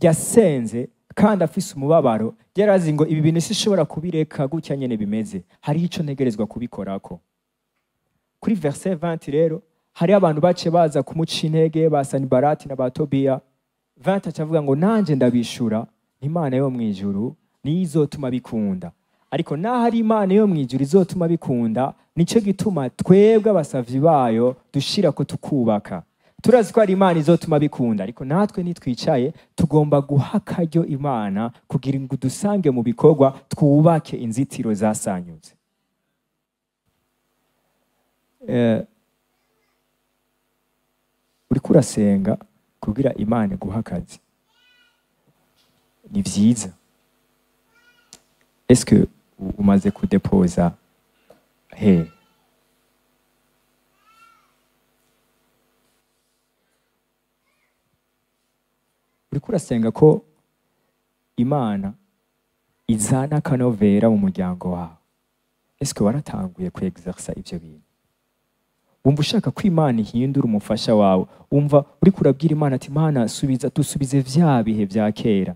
[SPEAKER 1] yasenze kandi afise umubabaro, yarazi ngo ibi bintu sishobora kubireka gutya nyene bimeze, hari ico ntegerezwa kubikorako. Kuri verset 20 rero Hari abantu bace baza kumuca intege, ba Sanibarati na ba Tobiya. 20 acavuga ngo nanje ndabishura, Imana yo mwijuru niyo izotuma bikunda. Ariko naho ari Imana yo mwijuru izotuma bikunda, nico gituma twebwe abasavyi bayo dushira ko tukubaka. Turazi ko ari Imana izotuma bikunda, ariko natwe nitwicaye tugomba guha akaryo Imana kugira ngo dusange mu bikorwa, twubake inzitiro zasanyutse. Uriko urasenga kugira Imana iguhe akazi, ni vyiza. Est-ce que umaze kudepoza he? Uriko urasenga ko Imana izana akanovera mu muryango wawe. Est-ce que waratanguye ku exercer ivyo bintu? Wumva ushaka ko Imana ihindura umufasha wawe, wumva uriko urabwira Imana ati Mana subiza, dusubize vya bihe vya kera.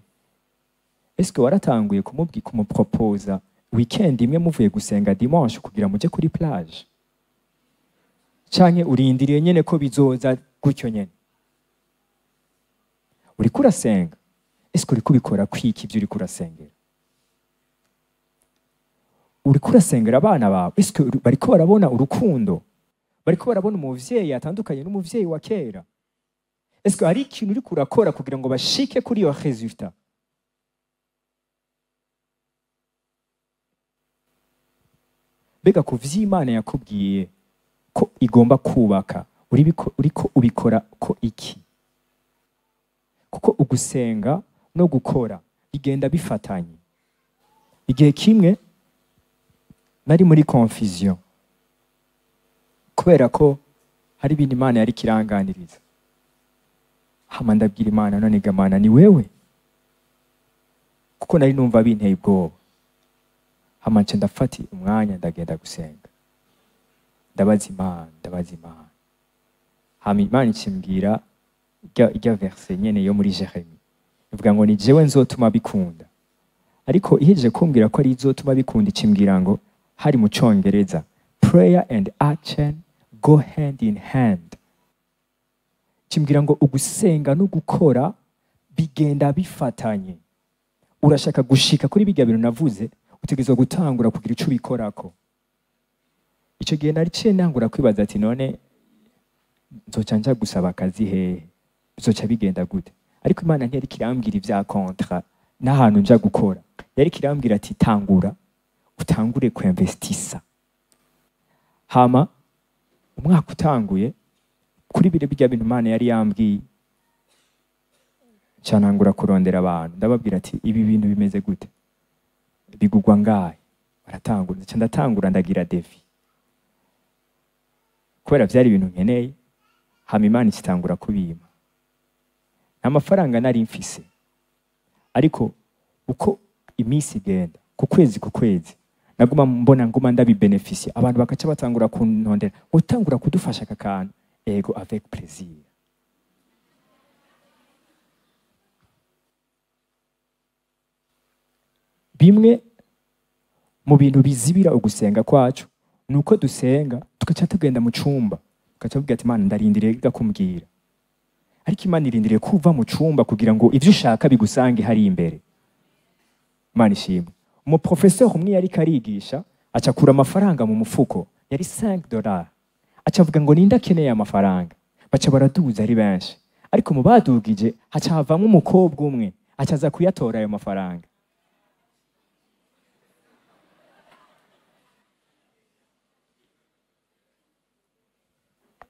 [SPEAKER 1] Est-ce que waratanguye kumupropoza weekend imwe muvuye gusenga dimanche kugira muje kuri plage? Canke urindiriye nyene ko bizoza gutyo nyene? Uriko urasenga, est-ce que uriko ubikora kwiki ivyo uriko urasengera? Uriko urasengera abana bawe, est-ce que bariko barabona urukundo? Bariko barabona umuvyeyi atandukanye n'umuvyeyi wa kera? Est-ce que hari ikintu uriko urakora kugira ngo bashike kuri iyo résultat? Mbega ku vy'Imana yakubwiye ko igomba kubaka, uriko ubikora ko iki? Kuko ugusenga no gukora bigenda bifatanye. Igihe kimwe nari muri confusion kubera ko hari ibintu Imana yari kiranganiriza. Hama ndabwira Imana, none ga Mana ni wewe? Kuko nari numva binteye ubwoba. Hama nce ndafata umwanya ndagenda gusenga, ndabaza Imana, ndabaza Imana. Hama Imana ikimbwira irya verse nyene yo muri Jeremie, ivuga ngo ni jewe nzotuma bikunda. Ariko ihejeje kumbwira ko ari izotuma bikunda, ikimbwira ngo hari mu Congereza prayer and action go hand in hand. Ikimbwira ngo ugusenga no gukora bigenda bifatanye. Urashaka gushika kuri bijya bintu navuze, utegerezwa gutangura kugira ico ubikorako. Ico gihe nari ciye ntangura kwibaza ati none nzoca nja gusaba akazi hehe? Bizoca bigenda gute? Ariko Imana ntiyari kirambwira ivya contrat n'ahantu nja gukora. Yari kirambwira ati tangura, utangure kuinvestisa. Hama umwaka utanguye kuri bire bijya bintu Imana yari yambwiye, nca kurondera abantu, ndababwira ati ibi bintu bimeze gute? Bigugwa ngahe? Baratangura, nca ndatangura ndagira defi. Kubera vyari ibintu nkeneye, hama Imana ikitangura kubima. Nta mafaranga nari mfise, ariko uko iminsi igenda, ku kwezi ku kwezi, naguma mbona nguma ndabibeneficia. Abantu bakaca batangura kuntondera, utangura kudufasha aka kantu, ego avec plaisir. Bimwe mu bintu bizibira ugusenga kwacu nuko dusenga tugaca tugenda mu cumba, tugaca tuvuga ati Imana ndarindiriye kumbwira. Ariko Imana irindiriye kuva mu cumba kugira ngo ivyo ushaka bigusange hari imbere. Imana ishimwe. Umuprofesseur umwe yari karigisha acakura amafaranga mu mufuko, yari $5. Acavuga ngo ninde akeneye amafaranga? Baca baraduza ari benshi. Ariko mu badugije haca havamwo umukobwa umwe acaza kuyatora ayo mafaranga.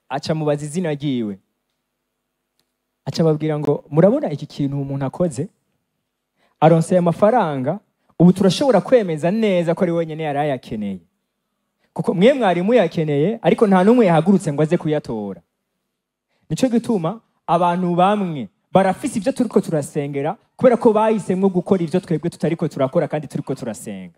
[SPEAKER 1] Aca mubaza izina ryiwe, aca babwira ngo murabona iki kintu umuntu akoze, aronse aya mafaranga, ubu turashobora kwemeza neza ko ari wenyine yari ayakeneye, kuko mwe mwari muyakeneye ariko nta n'umwe yahagurutse ngo aze kuyatora. Nico gituma abantu bamwe barafise ivyo turiko turasengera kubera ko bahisemwo gukora ivyo twebwe tutariko turakora kandi turiko turasenga.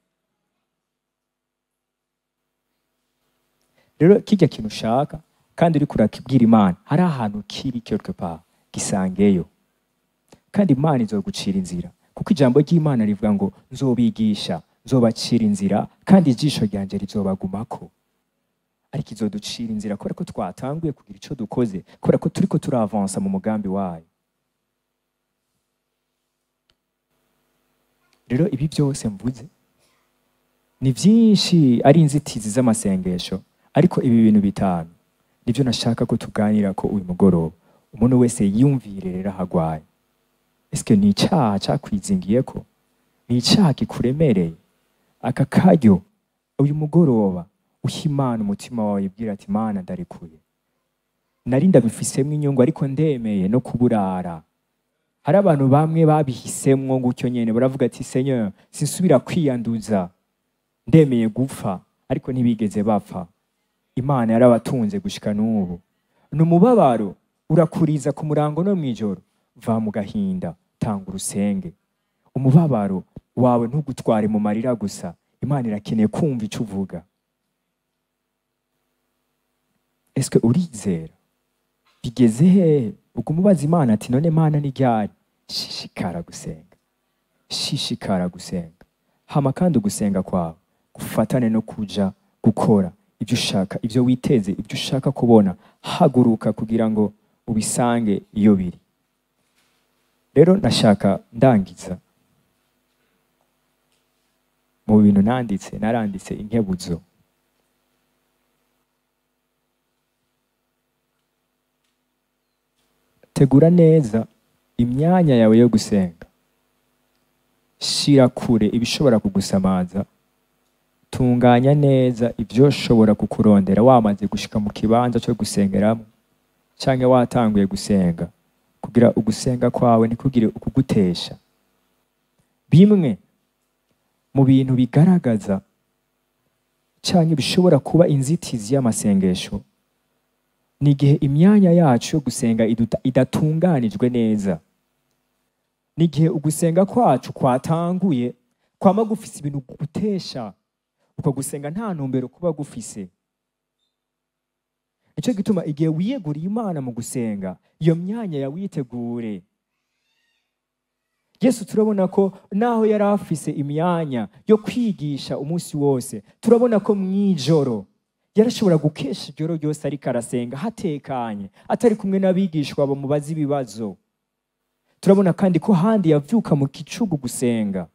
[SPEAKER 1] Rero kijya kintu ushaka kandi uriko urakibwira Imana, hari ahantu kiri quelque part gisangeyo, kandi Imana izogucira inzira, kuko ijambo ry'Imana rivuga ngo nzobigisha, nzobacira inzira, kandi ijisho ryanje rizobagumako. Ariko izoducira inzira kubera ko twatanguye kugira ico dukoze, kubera ko turiko turavansa mu mugambi wayo. Rero ibi byose mvuze ni byinshi, ari inzitizi z'amasengesho, ariko ibi bintu bitanu nibyo nashaka ko tuganira ko uyu mugoroba. Umuntu wese yiyumvire rero aho agwaye. Eske ni icaha cakwizingiyeko? Ni icaha kikuremereye? Aka karyo uyu mugoroba uha Imana umutima wawe, ibwira ati Mana ndarekuye, nari ndabifisemwo inyungu ariko ndemeye no kuburara. Hari abantu bamwe babihisemwo gutyo nyene, baravuga ati Seigneur sinsubira kwiyanduza, ndemeye gupfa, ariko ntibigeze bapfa. Imana yarabatunze gushika n'ubu. Ni umubabaro urakuriza ku murango no mw'ijoro, va mu gahinda, tanga urusenge. Umubabaro wawe ntugutware mu marira gusa, Imana irakeneye kumva ico uvuga. Eske urizera? Bigeze hehe? Uguma ubaza Imana ati none Mana ni ryari? Shishikara gusenga, shishikara gusenga. Hama kandi ugusenga kwawe gufatane no kuja gukora ibyo ushaka, ibyo witeze, ibyo ushaka kubona. Haguruka kugira ngo ubisange iyo biri. Rero nashaka ndangiza mu bintu nanditse, naranditse inkebuzo. Tegura neza imyanya yawe yo gusenga, shira kure ibishobora kugusamaza, tunganya neza ibyo ushobora kukurondera wamaze gushika mu kibanza cyo gusengeramo canke watanguye gusenga, kugira ugusenga kwawe ntikugire ukugutesha. Bimwe mu bintu bigaragaza canke bishobora kuba inzitizi y'amasengesho ni igihe imyanya yacu yo gusenga idatunganijwe neza, ni igihe ugusenga kwacu kwatanguye kwama gufise ibintu gutesha, uko gusenga nta ntumbero kuba gufise. Nico gituma igihe wiyeguriye Imana mu gusenga, iyo myanya yawitegure. Yesu turabona ko naho yari afise imyanya yo kwigisha umunsi wose, turabona ko mw'ijoro yarashobora gukesha ijoro ryose ariko arasenga hatekanye, atari kumwe n'abigishwa bamubaza ibibazo. Turabona kandi ko handi yavyuka mu gicugu gusenga.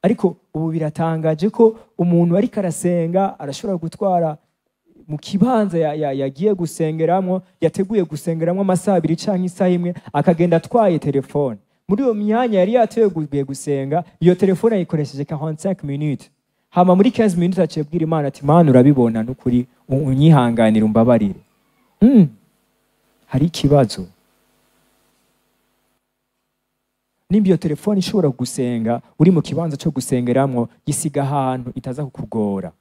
[SPEAKER 1] Ariko ubu biratangaje ko umuntu ariko arasenga arashobora gutwara mu kibanza yagiye gusengeramwo, yateguye gusengeramwo amasaha abiri canke isaha imwe, akagenda atwaye telefone. Muri iyo myanya yari yateguye gusenga, iyo telefone ayikoresheje 45 minutes. Hama muri 15 minutes aciye abwira Imana ati Mana urabibona n'ukuri, unyihanganire umbabarire. Hari ikibazo. Nimba iyo telefone ishobora gusenga uri mu kibanza cyo gusengeramwo, gisiga ahantu itaza kukugora.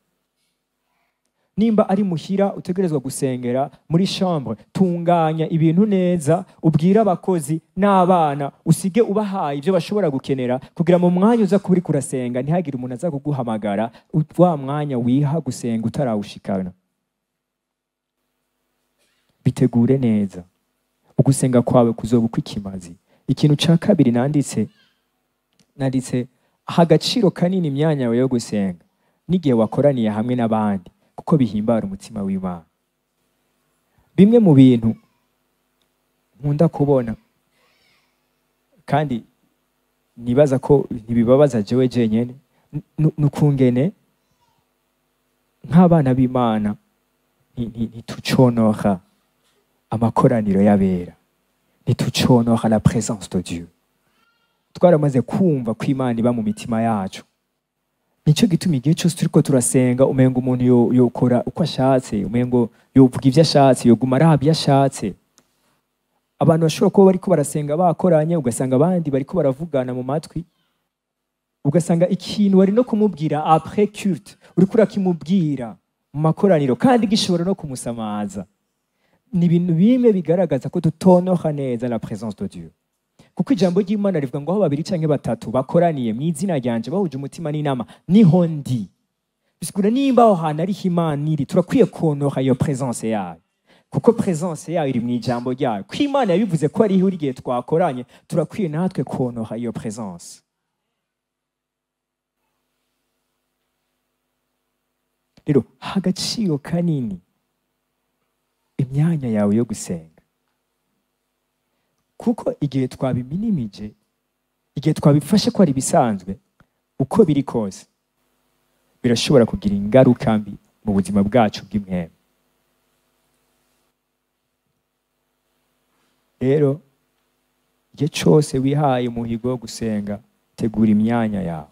[SPEAKER 1] Nimba ari muhira utegerezwa gusengera muri chambre, tunganya ibintu neza, ubwira abakozi n'abana, usige ubahaye ibyo bashobora gukenera kugira mu mwanya uza kuba uriko urasenga ntihagire umuntu aza kuguhamagara, wa mwanya wiha gusenga utarawushikana. Bitegure neza, ugusenga kwawe kuzoba ukwikimazi. Ikintu ca kabiri nanditse aha agaciro kanini imyanya yawe yo gusenga n'igihe wakoraniye hamwe n'abandi, kuko bihimbara umutima w'Imana. Bimwe mu bintu nkunda kubona kandi nibaza ko ntibibabaza jewe jenyene, nukungene nk'abana b'Imana ntituconora amakoraniro y'abera, ntituconora la présence de Dieu. Twaramaze kumva ko Imana iba mu mitima yacu. Nico gituma igihe cyose turiko turasenga umengo umuntu yokora uko ashatse, umengo yovuga ivyo ashatse, yoguma araba ivyo ashatse. Abantu bashobora kuba bariko barasenga bakoranye, ugasanga abandi bariko baravugana mu matwi, ugasanga ikintu wari no kumubwira après culte uriko urakimubwira mu makoraniro kandi gishobora no kumusamaza. Ni ibintu bimwe bigaragaza ko tutonoha neza la présence de Dieu. Kuko ijambo ry'Imana rivuga ngo aho babiri canke batatu bakoraniye mu izina ryanje bahuje umutima n'inama, niho ndi. Bisigura nimba aho hantu ariho Imana iri, turakwiye konoha iyo présence yayo, kuko présence yayo iri mu ijambo ryayo. Ko Imana yabivuze ko ariho iri igihe twakoranye, turakwiye natwe konoha iyo présence. Rero ha agaciro kanini imyanya yawe yo gusenga, kuko igihe twabiminimije, igihe twabifashe ko ari ibisanzwe, uko biri kose birashobora kugira ingaruka mbi mu buzima bwacu bw'impwemu. Rero igihe cyose wihaye umuhigo wo gusenga, tegura imyanya yawe,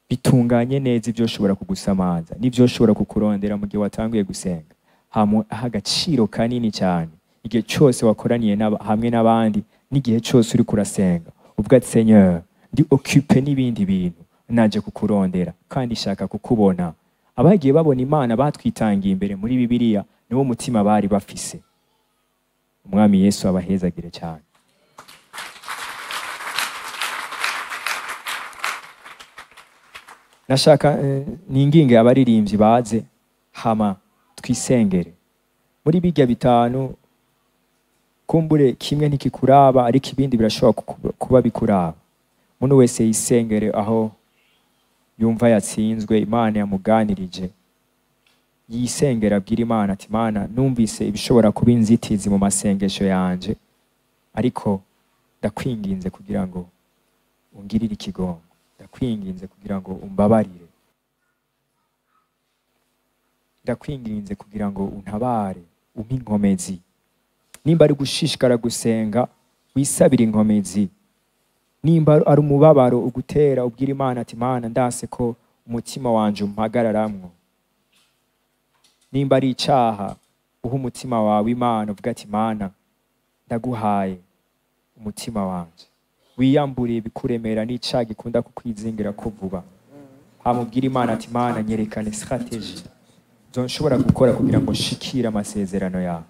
[SPEAKER 1] bitunganye neza ibyo ushobora kugusamaza n'ibyo ushobora kukurondera mu gihe watanguye gusenga. Aha agaciro kanini cyane igihe cyose wakoraniye hamwe n'abandi, n'igihe cyose uri kurasenga uvuga ati Seigneur, ndi occupé n'ibindi bintu, naje kukurondera kandi shaka kukubona. Abagiye babona Imana batwitangiye imbere muri Bibiliya, niwo mutima bari bafise. Umwami Yesu abahezagire cyane. Nashaka ninginge abaririmbyi baze hama twisengere muri bijya bitanu. Kumbure kimwe ntikikuraba, ariko ibindi birashobora kuba bikuraba. Umuntu wese yisengere aho yumva yatsinzwe, Imana yamuganirije, yisengera abwira Imana ati Mana, numvise ibishobora kuba inzitizi mu masengesho yanje, ariko ndakwinginze kugira ngo ungirire ikigongo, ndakwinginze kugira ngo umbabarire, ndakwinginze kugira ngo untabare, umpe inkomezi. Nimba ari gushishikara gusenga, wisabire inkomezi. Nimba ari umubabaro ugutera, ubwira Imana ati Mana, ndase ko umutima wanje umpagararamwo. Nimba ari icaha, uha umutima wawe Imana, uvuga ati Mana, ndaguhaye umutima wanje. Wiyambure ibikuremera n'icaha gikunda kukwizingira ko vuba. Hamubwira Imana ati Mana, nyerekane strategy nshobora gukora kugira ngo nshikire amasezerano yawe.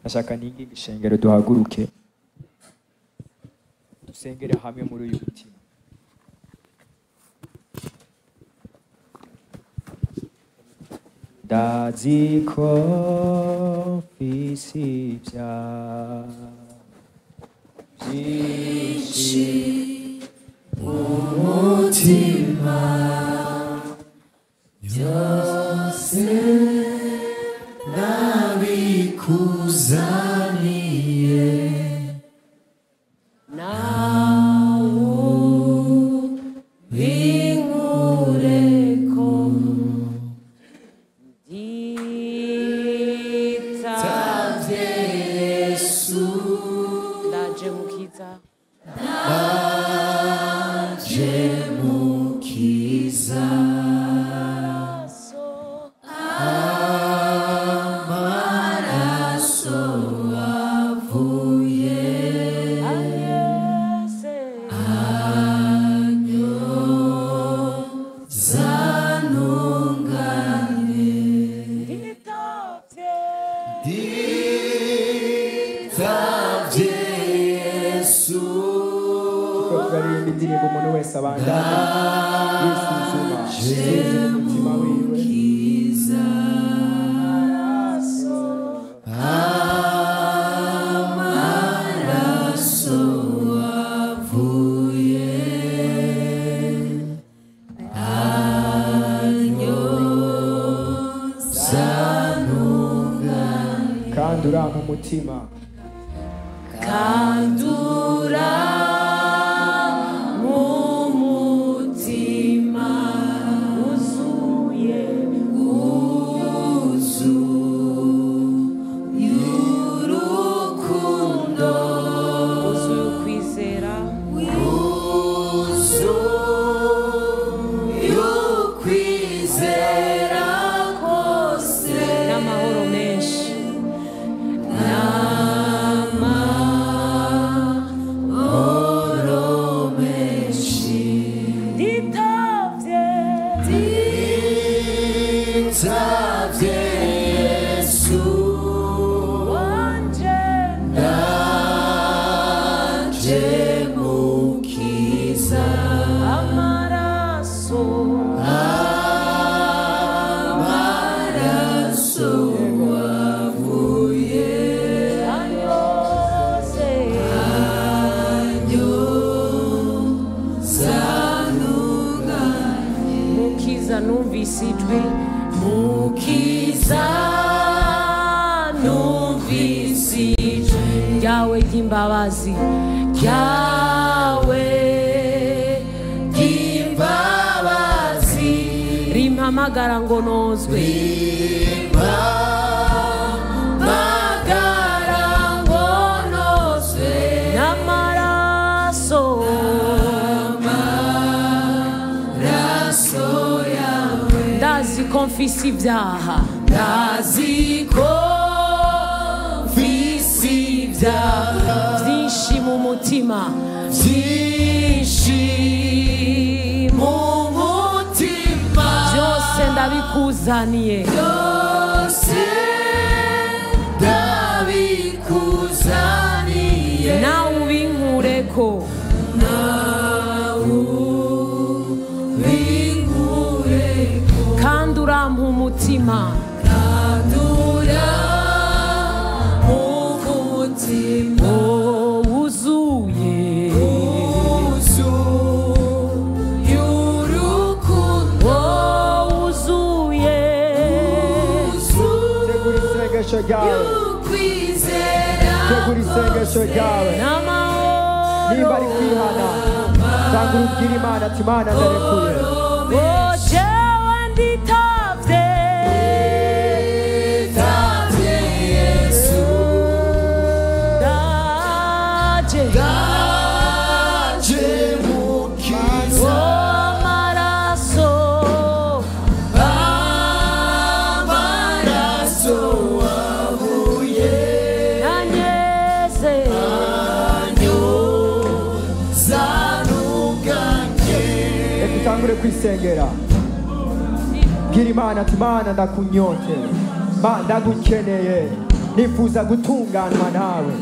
[SPEAKER 1] Nashaka ninginga ishengero duhaguruke dusengere hamwe muri uyu mutima. Ndazi ko mfise ibyaha byinshi
[SPEAKER 2] mu mutima, byose nabikuzaniye, nawe binkureko, nditavye Yesu,
[SPEAKER 3] ndaje mukiza,
[SPEAKER 2] ndaje mukiza, amaraso avuye anyoza ntungane, nditavye Yesu.
[SPEAKER 1] Turaririmba indirimbo umuntu wese abandanye yisuzuma, yisuzuma umutima wiwe.
[SPEAKER 2] Amaraso avuye anyoza ntungane,
[SPEAKER 1] kandi urampa umutima,
[SPEAKER 3] kandura umutima wuzuye,
[SPEAKER 2] wuzuye urukundo,
[SPEAKER 3] wuzuye ukwizera,
[SPEAKER 2] wuzuye ukwizera kose,
[SPEAKER 3] n'amahoro menshi,
[SPEAKER 2] n'amahoro.
[SPEAKER 3] Ryawe ry'imbabazi, ryawe ry'imbabazi, rimpamagara ngo nozwe, rimpamagara ngo nozwe n'amaraso, n'amaraso yawe. Ndazi ko mfise ibyaha, ndazi ko mfise ibyaha byinshi mu mutima, byinshi mu mutima, byose ndabikuzaniye,
[SPEAKER 2] byose ndabikuzaniye,
[SPEAKER 3] nawe ubinkureko,
[SPEAKER 2] nawe ubinkureko,
[SPEAKER 3] kandi urampa umutima,
[SPEAKER 2] kandi urampa umutima
[SPEAKER 3] wuzuye,
[SPEAKER 2] wuzuye urukundo,
[SPEAKER 3] wuzuye
[SPEAKER 1] Tegura isengesho ryawe,
[SPEAKER 2] ukwizera
[SPEAKER 1] tegura isengesho ryawe.
[SPEAKER 3] n'amahoro.
[SPEAKER 1] Niba ari kwihana, tanga ubwira Imana ati Mana ndarekuye.
[SPEAKER 3] Oh, jewe nditavye,
[SPEAKER 2] Tavye Yesu,
[SPEAKER 3] ndaje,
[SPEAKER 2] ndaje mukiza,
[SPEAKER 3] oh, amaraso,
[SPEAKER 2] amaraso wavuye,
[SPEAKER 3] anyeze,
[SPEAKER 2] anyoza n'ubwanjye.
[SPEAKER 1] Reka utangure kwisengera. Bwira Imana ati Mana ndakunyote, Ma ndagukeneye, nifuza gutunganwa nawe.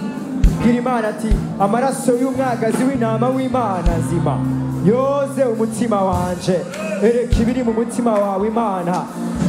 [SPEAKER 1] Bwira Imana ati amaraso y'umwagazi w'intama w'Imana nzima yoze umutima wanje. Ereka ibiri mu mutima wawe Imana,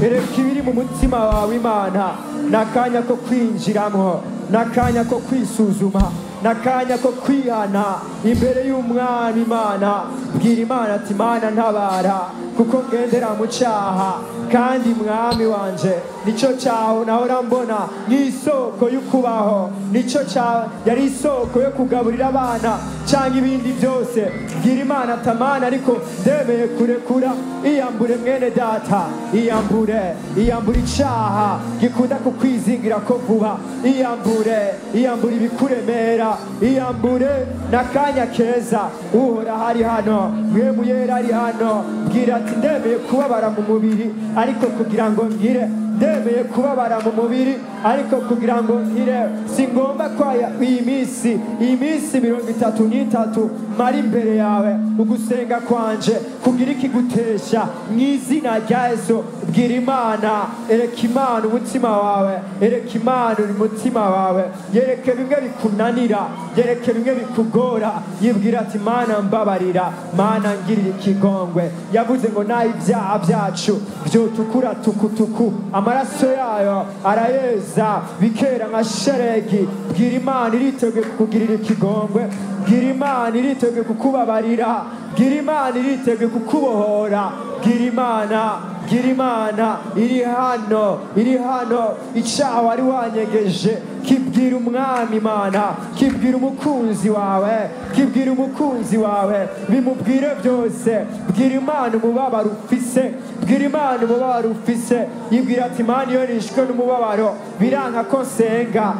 [SPEAKER 1] ereka ibiri mu mutima wawe Imana. N'akanya ko kwinjiramo, n'akanya ko kwisuzuma, n'akanya ko kwihana imbere y'umwami Imana. Bwira Imana ati Mana ntabara, kuko ngendera mu cyaha, kandi mwami wanje nicyo cyaho nahora mbona nk'isoko y'ukubaho, nicyo cyaho yari isoko yo kugaburira abana cyangwa ibindi byose. Bwira Imana ati Mana ariko ndemeye kurekura. Iyambure mwene data, iyambure, iyambure icyaha gikunda kukwizingira ko vuba, iyambure, iyambure ibikuremera, iyambure. N'akanya keza, Uhoraho ari hano, mwe muyera ari hano. Bwira ati ndemeye kubabara mu mubiri ariko kugira ngo nkire, ndemeye kubabara mu mubiri ariko kugira ngo nkire. Singomba kwaya iyi minsi, iyi minsi 33 mari imbere yawe, ugusenga kwanje kugira ikigutesha mu izina rya Yesu. Bwira Imana, ereka Imana umutima wawe, ereka Imana umutima wawe, yereke bimwe bikunanira, yereke bimwe bikugora. Yibwira ati Mana mbabarira, Mana ngirira ikigongwe. Yavuze ngo naho ibyaha byacu byotukura tukutuku, amaraso yayo arayeza bikera nka sheregi. Bwira Imana iriteguye kukugirira ikigongwe, bwira Imana iriteguye kukubabarira, bwira Imana iriteguye kukubohora. Bwira Imana, bwira Imana iri hano, iri hano. Icyaha wari wanyegeje kibwira umwami Imana, kibwira umukunzi wawe, kibwira umukunzi wawe, bimubwire byose. Bwira Imana umubabaro ufise, bwira Imana umubabaro ufise. Yibwira ati Mana iyo nishwe n'umubabaro biranka ko nsenga,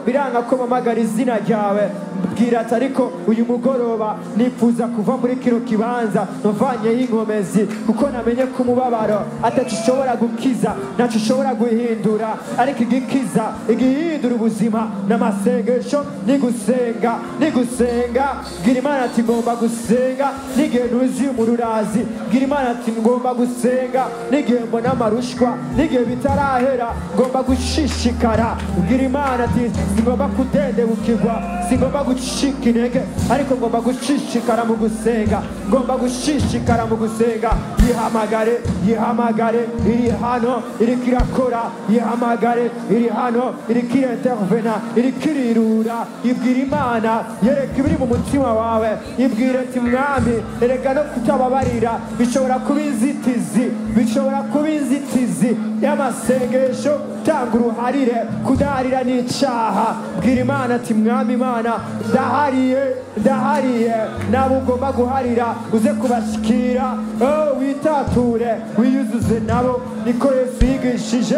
[SPEAKER 1] biranka ko mpamagara izina ryawe. Bwira ati ariko uyu mugoroba nifuza kuva muri kino kibanza mvanyeho inkomezi, kuko namenye ko umubabaro ataco ushobora gukiza, ntaco ushobora guhindura, ariko igikiza, igihindura ubuzima n'amasengesho, ni gusenga, ni gusenga. Bwira Imana ati ngomba gusenga n'igihe nuzuye umururazi. Bwira Imana ati ngomba gusenga n'igihe mbona amarushwa, n'igihe bitarahera, ngomba gushishikara. Bwira Imana ati singomba kudendebukirwa, singomba gucika intege, ariko ngomba gushishikara mu gusenga, ngomba gushishikara mu gusenga. Yihamagare, yihamagare, iri hano iriko irakora. Yihamagare, iri hano iriko Iriko iriko irirura. Ibwira Imana, yereka ibiri mu mutima wawe. Ibwira ati mwami, erega no kutababarira bishobora kuba inzitizi, bishobora kuba inzitizi y'amasengesho. Tanga uruharire, kudaharira n'icaha. Bwira Imana ati mwami Imana, ndahariye, ndahariye nabo ugomba guharira, uze kubashikira. Oh, witature, wiyuzuze nabo, niko Yesu yigishije.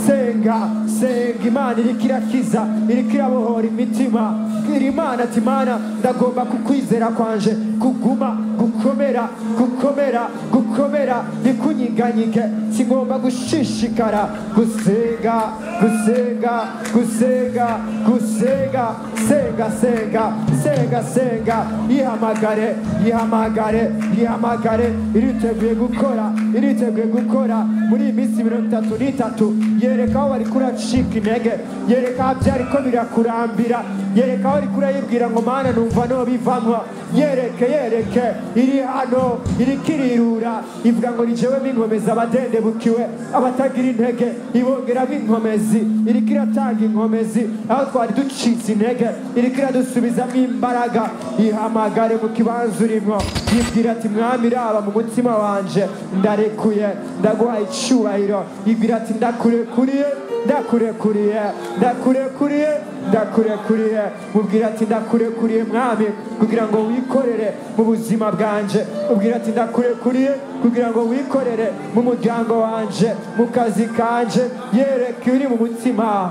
[SPEAKER 1] Senga, senga, Imana iriko irakiza, iriko irabohora imitima. Bwira Imana ati Mana, ndagomba kukwizera kwanje kuguma, gukomera, gukomera, gukomera, ntikunyiganyige. Singomba gushishikara gusenga, gusenga, gusenga, gusenga. Senga, senga, senga, senga. Ihamagare, ihamagare, ihamagare. Iriteguye gukora, iriteguye gukora muri iyi minsi 33. Yereka aho wariko uracika intege, yereka aho byariko birakurambira, yereka aho wariko urayibwira ngo Mana numva nobivamwo. Yereke, yereke, iri hano, iriko irirura. Ivuga ngo ni jewe m'inkomezi abadendebukiwe, abatagira intege, ibongeramo inkomezi. Iriko iratanga inkomezi aho twari ducitse intege, iriko iradusubizamo imbaraga. Ihamagare mu kibanza urimwo, yibwira ati mwami raba mu mutima wanje, ndarekuye, ndaguha icubahiro. Yibwira ati ndakurekuriye, ndakurekuriye, ndakurekuriye, ndakurekuriye. Mubwira ati ndakurekuriye mwami, kugira ngo wikorere mu buzima bwanje. Mubwira ati ndakurekuriye kugira ngo wikorere mu muryango wanje, mu kazi kanje. Yereke uri mu mutima,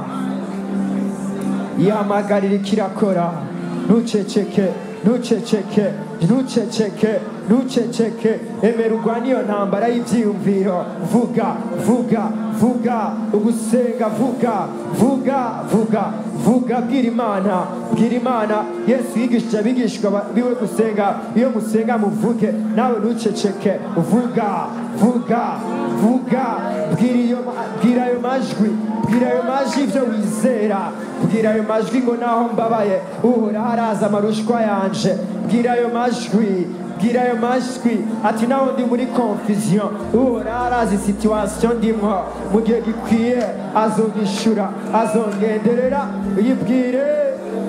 [SPEAKER 1] ihamagarira ikirakora. Ntuceceke, ntuceceke, ntuceceke, ntuceceke. Emera urwane iyo ntambara y'ivyiyumviro. Vuga, vuga, vuga, ugusenga, vuga, vuga, vuga, vuga. Bwira Imana, bwira Imana. Yesu yigishije abigishwa biwe gusenga. Iyo musenga muvuge, nawe ntuceceke. Vuga, vuga, vuga. Bwira ayo majwi, bwira ayo majwi ivyo wizera. Bwira ayo majwi ngo naho mbabaye Uhoraho araza amarushwa yanje. Bwira ayo majwi, bwira ayo majwi ati naho ndi muri confusion, Uhoraho arazi situation ndimwo, mu gihe gikwiye azongishura, azongenderera. Yibwire,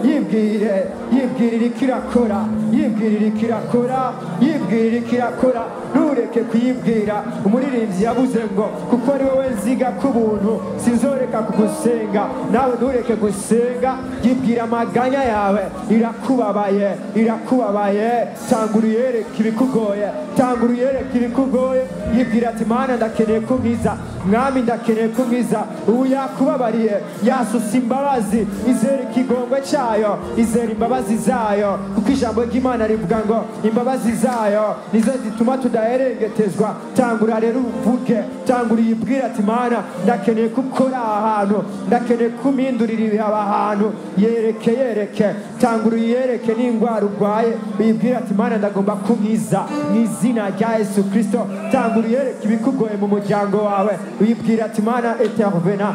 [SPEAKER 1] yibwire, yibwire iriko irakora, yibwire iriko irakora, yibwire iriko irakora. Ntureke kuyibwira. Umuririmbyi yavuze ngo kuko ari wowe nziga k'ubuntu, sinzoreka kugusenga. Nawe ntureke gusenga. Yibwira amaganya yawe, irakubabaye, irakubabaye. Tanga uruyereke ibikugoye, tanga uruyereke ibikugoye. Yibwira ati Mana ndakeneye kunkiza, mwami ndakeneye kunkiza. Ubu yakubabariye, yasusa imbabazi. Izere ikigongwe cyayo, izere imbabazi zayo, kuko ijambo ry'Imana rivuga ngo imbabazi zayo nizo zituma tudaherengetezwa. Tangura rero uvuge, tangura uyibwire ati Mana ndakeneye gukora ahantu, ndakeneye kumindurira ibihe ahantu. Yereke, yereke, tangura uyereke n'indwara urwaye, uyibwire ati Mana ndagomba kunkiza mu izina rya Yesu Kristo. Tangura uyereke ibikugoye mu muryango wawe, uyibwire ati Mana intervena,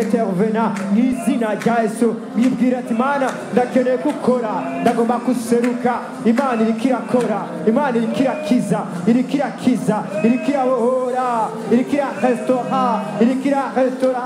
[SPEAKER 1] intervena mu izina rya Yesu. Uyibwire ati Mana ndakeneye gukora, ndagomba guseruka. Imana iriko irakora, Imana iriko irakiza, iriko irakiza, iriko irabohora, iriko irarestora, iriko irarestora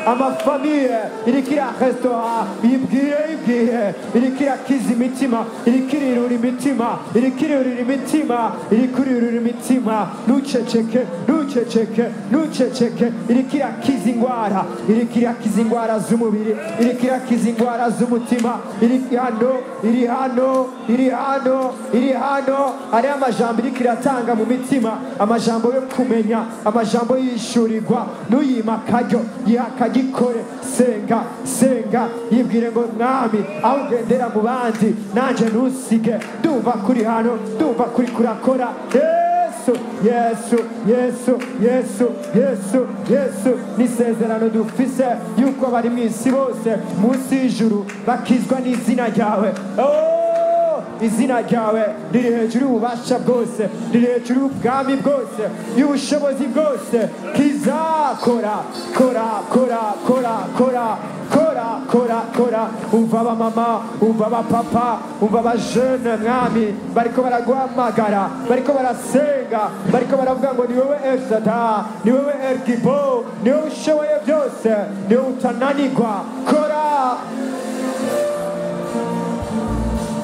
[SPEAKER 1] amafamiye, iriko irarestora. Yibwire, yibwire, iriko irakiza imitima, iriko irirura imitima, iriko irirura imitima, iriko irirura imitima. Ntuceceke, ntuceceke, ntuceceke. Iriko irakiza ingwara, iriko irakiza ingwara z'umubiri, iriko irakiza ingwara z'umutima. Iri hano, iri hano, iri hano, iri hano. Hariho amajambo iriko iratanga mu mitima, amajambo yo kumenya, amajambo yishurirwa. Nuyima akaryo, yiha akagikore. Senga, senga, yibwire ngo mwami aho ugendera mu bandi nanje ntusige. Ndumva kuri hano, ndumva kuri kurakora. Yesu, Yesu, Yesu, Yesu, Yesu, Yesu. N'isezerano dufise yuko abari mw'isi bose munsi y'ijuru bakizwa n'izina ryawe. Oh, izina ryawe riri hejuru y'ububasha bwose, riri hejuru y'ubwami bwose, y'ubushobozi bwose. Kiza, kora, kora, kora, kora, kora, kora. Kora, kora, kora. Umva abamama, umva abapapa, umva abajene mwami, bariko baraguhamagara, bariko barasenga, bariko baravuga ngo ni wowe El Shaddai, ni wowe El Gibo, ni wowe ushoboye byose, ni wowe utananirwa. Kora.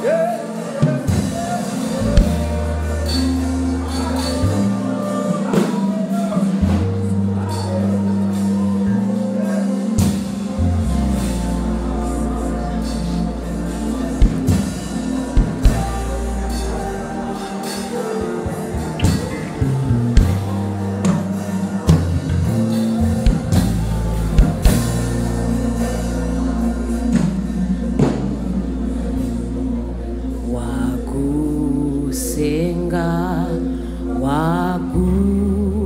[SPEAKER 1] Yeah.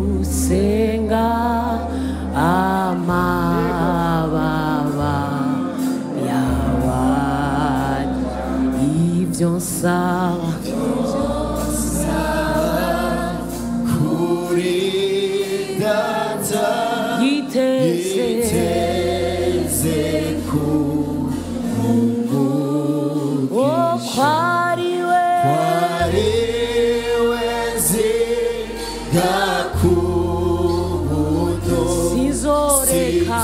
[SPEAKER 3] Wagusenga amababa yawe ibyo nsaba
[SPEAKER 2] kuri data
[SPEAKER 3] yiteze
[SPEAKER 2] ku
[SPEAKER 3] oh kwariwe sizoreka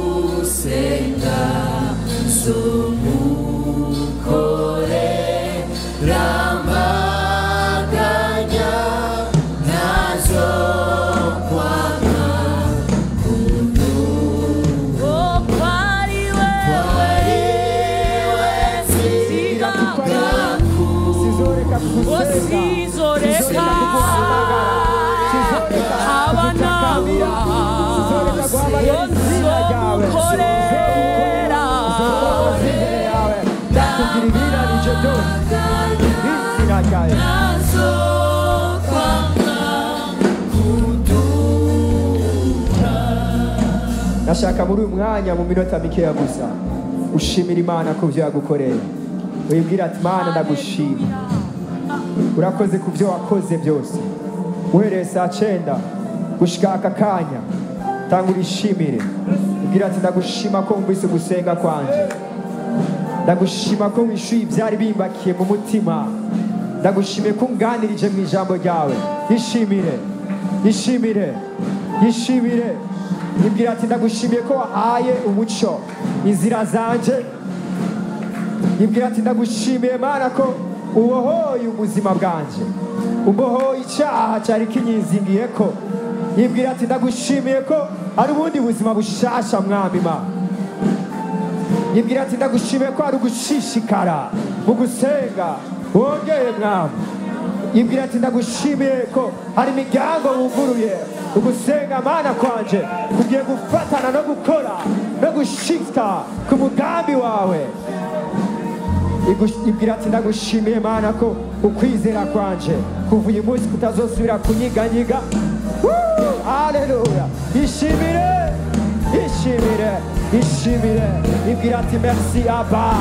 [SPEAKER 2] kugusenga zumukorera amaganya nazo kwanga
[SPEAKER 3] oh kwariwe
[SPEAKER 1] Sizoreka kugusenga.
[SPEAKER 3] sizoreka habanawa nzomukorera
[SPEAKER 1] Ndakubwira ibiranije byose izina ryawe.
[SPEAKER 2] nazo kwanga
[SPEAKER 1] Ndashaka muri uyu mwanya mu minota mikeya gusa ushimira Imana ku byo yagukoreye, wibwira ati Mana ndagushima, urakoze ku byo wakoze byose, uhereye saa 9 gushika aka kanya. Tanga urishimire, ubwira ati ndagushima ko wumvise gusenga kwanje, ndagushima ko wishyuye ibyari bimbakiye mu mutima, ndagushimiye ko unganirije mu ijambo ryawe. Ishimire, ishimire, ishimire. Ibwira ati ndagushimiye ko wahaye umuco inzira zanje. Ibwira ati ndagushimiye Mana ko ubohoye ubuzima bwanje, ubohoye icyaha cyari kinyizingiyeko. Ibwira ati ndagushimiye ko ari ubundi buzima bushasha mwami Mana. Ibwira ati ndagushimiye ko ari ugushishikara mu gusenga wongeye mwami. Ibwira ati ndagushimiye ko hari imiryango wuguruye, ugusenga Mana kwanje kugiye gufatana no gukora no gushika ku mugambi wawe. Ibwira ati ndagushimiye Mana ko ukwizera kwanje kuva uyu munsi kutazosubira kunyiganyiga. Haleluya! Ishimire, ishimire, ishimire. Ibwira ati merci Abba.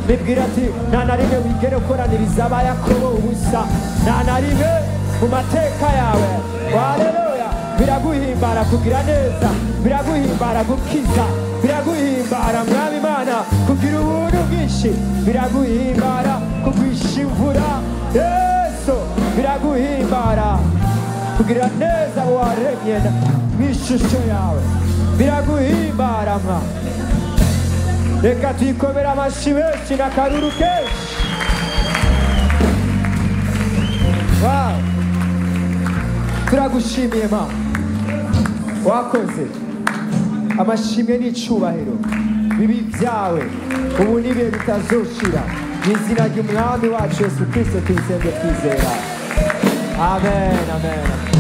[SPEAKER 1] Ibwira ati nta na rimwe wigere ukoraniriza aba Yakobo ubusa, nta na rimwe mu mateka yawe. Haleluya! Biraguhimbara kugira neza, biraguhimbara gukiza, biraguhimbara mwami Mana kugira ubuntu bwinshi, biraguhimbara kugwisha imvura Yesu, biraguhimbara kugira neza waremye mu ishusho yawe, biraguhimbara mwa. Reka tuyikomere amashyi menshi n'akaruru kenshi. Wow. Turagushimiye Mana, wakoze. Amashimwe n'icubahiro bibi byawe ubu n'ibihe bitazoshira, mu izina ry'umwami wacu Yesu Kristo tubisenge twizera. Amen, amen.